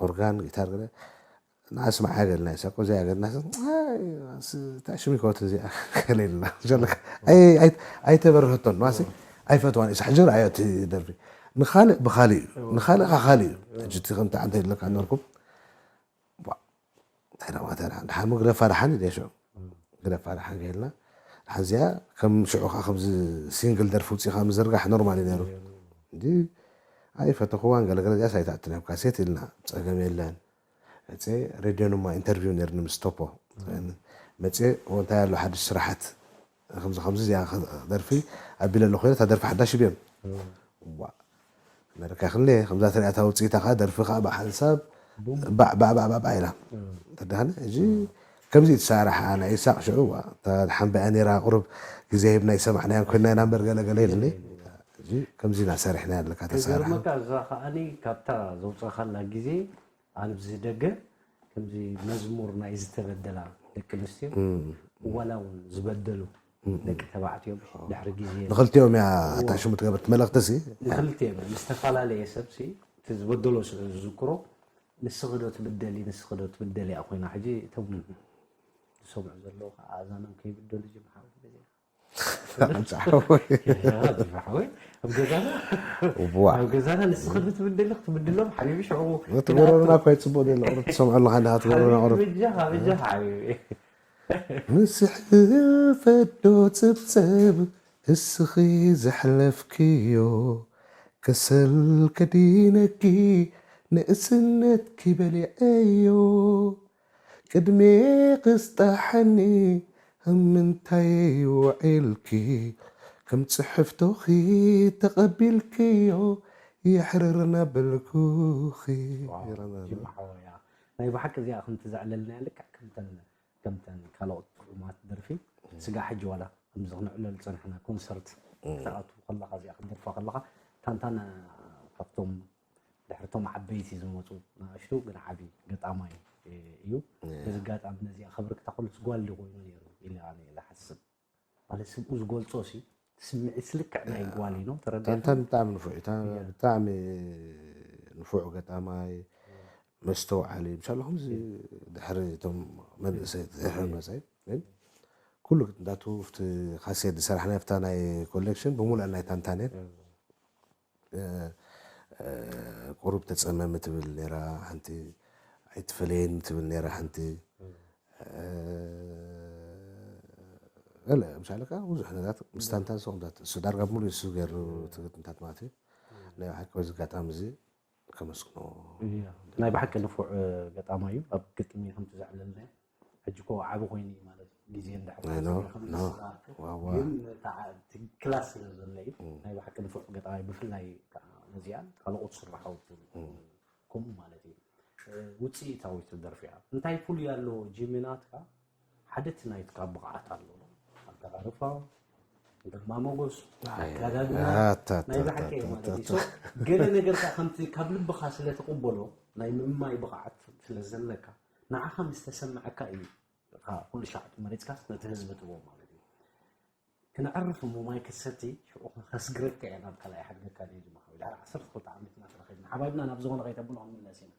ኦርጋን ጊታር ገለ ንዓስ መዓገልና ይሰቆ ዘይገልና ታሽሚ ኮት እዚኣ ከለልና ዘለካ ኣይተበርህቶን ማሲ ኣይፈትዋን ኢሳ ሕጂ ርኣዮ እቲ ደርፊ ንኻልእ ብኻልእ እዩ ንኻልእ ካ ካልእ እዩ ሕጂ እቲ ከምቲ ዓንተ ይለካ ነርኩም እንታይ ደማ ተራ ድሓን ግደፋ ድሓን ኢለ ሽዑ ግደፋ ድሓን ገይርና ድሓን እዚኣ ከም ሽዑ ከዓ ከምዚ ሲንግል ደርፊ ውፅኢካ ምዝርጋሕ ኖርማል እዩ ነይሩ እንዲ ኣይፈተኽዋን ገለገለ እዚኣስ ኣይትኣትን ኣብ ካሴት ኢልና ፀገም የለን መፅየ ሬድዮን እማ ኢንተርቪው ነይርኒ ምስ ቶፖ መፅየ እንታይ ኣሎ ሓድሽ ስራሓት ከምዚ ከምዚ እዚኣ ደርፊ ኣቢለ ኣለኹ እታ ደርፊ ሓዳሽ ብዮም ነርካ ክንለ ከምዛ ትሪኣታ ውፅኢታ ከዓ ደርፊ ከዓ ብሓንሳብ ባዕ ባዕ ባዕ ባዕ ኢላ ተዳህነ ሕጂ ከምዚ ትሳራሕ ኣነ ኢሳቅ ሽዑ እታ ሓምበያ ነይራ ቁሩብ ግዜ ሂብና ይሰማዕናያ ኮይና ኢና እምበር ገለ ገለ ኢልኒ። እዚ ከምዚ ኢና ሰሪሕና ኣለካ ተሳርሓ። ከገርመካ እዛ ከዓኒ ካብታ ዘውፀኻላ ግዜ ኣብዚ ደገ ከምዚ መዝሙር ናይ ዝተበደላ ደቂ ኣንስትዮ ዋላ እውን ዝበደሉ ደቂ ተባዕትዮ ድሕሪ ግዜ ንክልቲኦም እያ እታ ሽሙ ትገብር እቲ መልእክቲ ሲ ንክልቲኦም ምስ ዝተፈላለየ ሰብ ሲ እቲ ዝበደሎ ስለ ዝዝክሮ ንስኺ ዶ ትብደሊ ንስኺ ዶ ትብደሊ እያ ኮይና ሕጂ እቶም ዝሰምዑ ዘለዉ ከዓ ኣዛኖም ከይብደሉ ጅምሓሩ ኣምፅሓወይ ሓወይ ኣብ ገዛና ዋ ኣብ ገዛና ንስኺ ዶ ትብደሊ ክትብድሎም ሓቢቢ ሽዑ ትገብረና እኳ ይፅቡቅ ደሎ ቁሩብ ትሰምዖ ኣለካ እንዳ ትገብረና ቁሩብ ብጃኻ ብጃኻ ሓቢቢ ምስሕፈዶ ጽብጸብ እስኺ ዘሕለፍክዮ ከሰል ከዲነኪ ንእስነትኪ በሊዐዮ ቅድሜ ክስጣሓኒ ኣብ ምንታይ ውዒልኪ ከም ጽሕፍቶኺ ተቐቢልክዮ የሕርር ናበልኩኺ ጅማ ሓወያ ናይ ብሓቂ እዚኣ ከምቲ ዘዕለልናያ ልክዕ ከምተን ከምተን ካልኦት ጥዑማት ደርፊ ስጋ ሕጂ ዋላ ከምዚ ክነዕለሉ ዝፀናሕና ኮንሰርት ክትኣቱ ከለካ እዚኣ ክትደርፋ ከለካ ታንታና ካብቶም ድሕርቶም ዓበይቲ ዝመፁ ንኣሽቱ ግን ዓብዪ ገጣማይ እዩ። በዚ ኣጋጣሚ ነዚኣ ከበርክታ ከሎስ ጓል ዶ ኮይኑ ነይሩ ኢለ ኣነ እየ ዝሓስብ። ማለት ስምኡ ዝገልፆ ሲ ስምዒት ልክዕ ናይ ጓል እዩ ነው ተረዲእካ? ታንታን ብጣዕሚ ንፉዕ እዩ። ብጣዕሚ ንፉዕ ገጣማይ መስተውዓሊ ምሻሎ ከምዚ ድሕሪ እቶም መንእሰይ ድሕሪ መፀይ ግን ኩሉ እንዳቱ ኣብቲ ካሴት ዝሰራሕና ኣብታ ናይ ኮሌክሽን ብምሉእ ናይ ታንታን እየን ቁሩብ ተፀመሚ ትብል ነራ ሓንቲ ኣይትፈለየኒ ትብል ነራ ሓንቲ ገለ ምሻለካ ብዙሕ ነገራት ምስ ታንታን ሰው እሱ ዳርጋ ሙሉ እሱ ገይሩ ትግትንታት ማለት እዩ ናይ ብሓቂ በዚ ኣጋጣሚ እዚ ከመስግኖ ናይ ብሓቂ ንፉዕ ገጣማ እዩ ኣብ ግጥሚ ከምቲ ዘዕለልና ሕጂ ኮ ዓቢ ኮይኑ እዩ ማለት ግዜ እንድሕር I know, no. ዋዋ ግን ክላስ ስለ ዘሎ እዩ ናይ ብሓቂ ንፉዕ ገጣማይ ብፍላይ ከዓ ነዚኣ ካልኦት ስራሓውቲ ከምኡ ማለት እዩ ውፅኢታዊት ደርፊ እያ እንታይ ፍሉይ ኣለዎ ጂሚናትካ ሓደ እቲ ናይትካ ብቕዓት ኣሎ ኣቀራርፋ ግርማ ሞጎስ ኣካዳድና ናይ ብሓቂ ማለት እዩ ገለ ነገር ከምቲ ካብ ልብኻ ስለ ትቕበሎ ናይ ምእማይ ብቕዓት ስለ ዘለካ ንዓኻ ምስ ተሰምዐካ እዩ ኩሉ ሻዕ መሪፅካ ነቲ ህዝቢ ትቦ ማለት እዩ ክነዕርፍ እሞ ማይ ክትሰቲ ሽዑ ከስግረካ እየ ናብ ካልኣይ ሓድገካ ድዩ ድማ ሓወይ ድሕሪ ዓሰርተ ክልተ ዓመት ኢና ተረኺብና ሓባይብና ናብ ዝኾነ ከይተብሎ ክንምለስ ኢና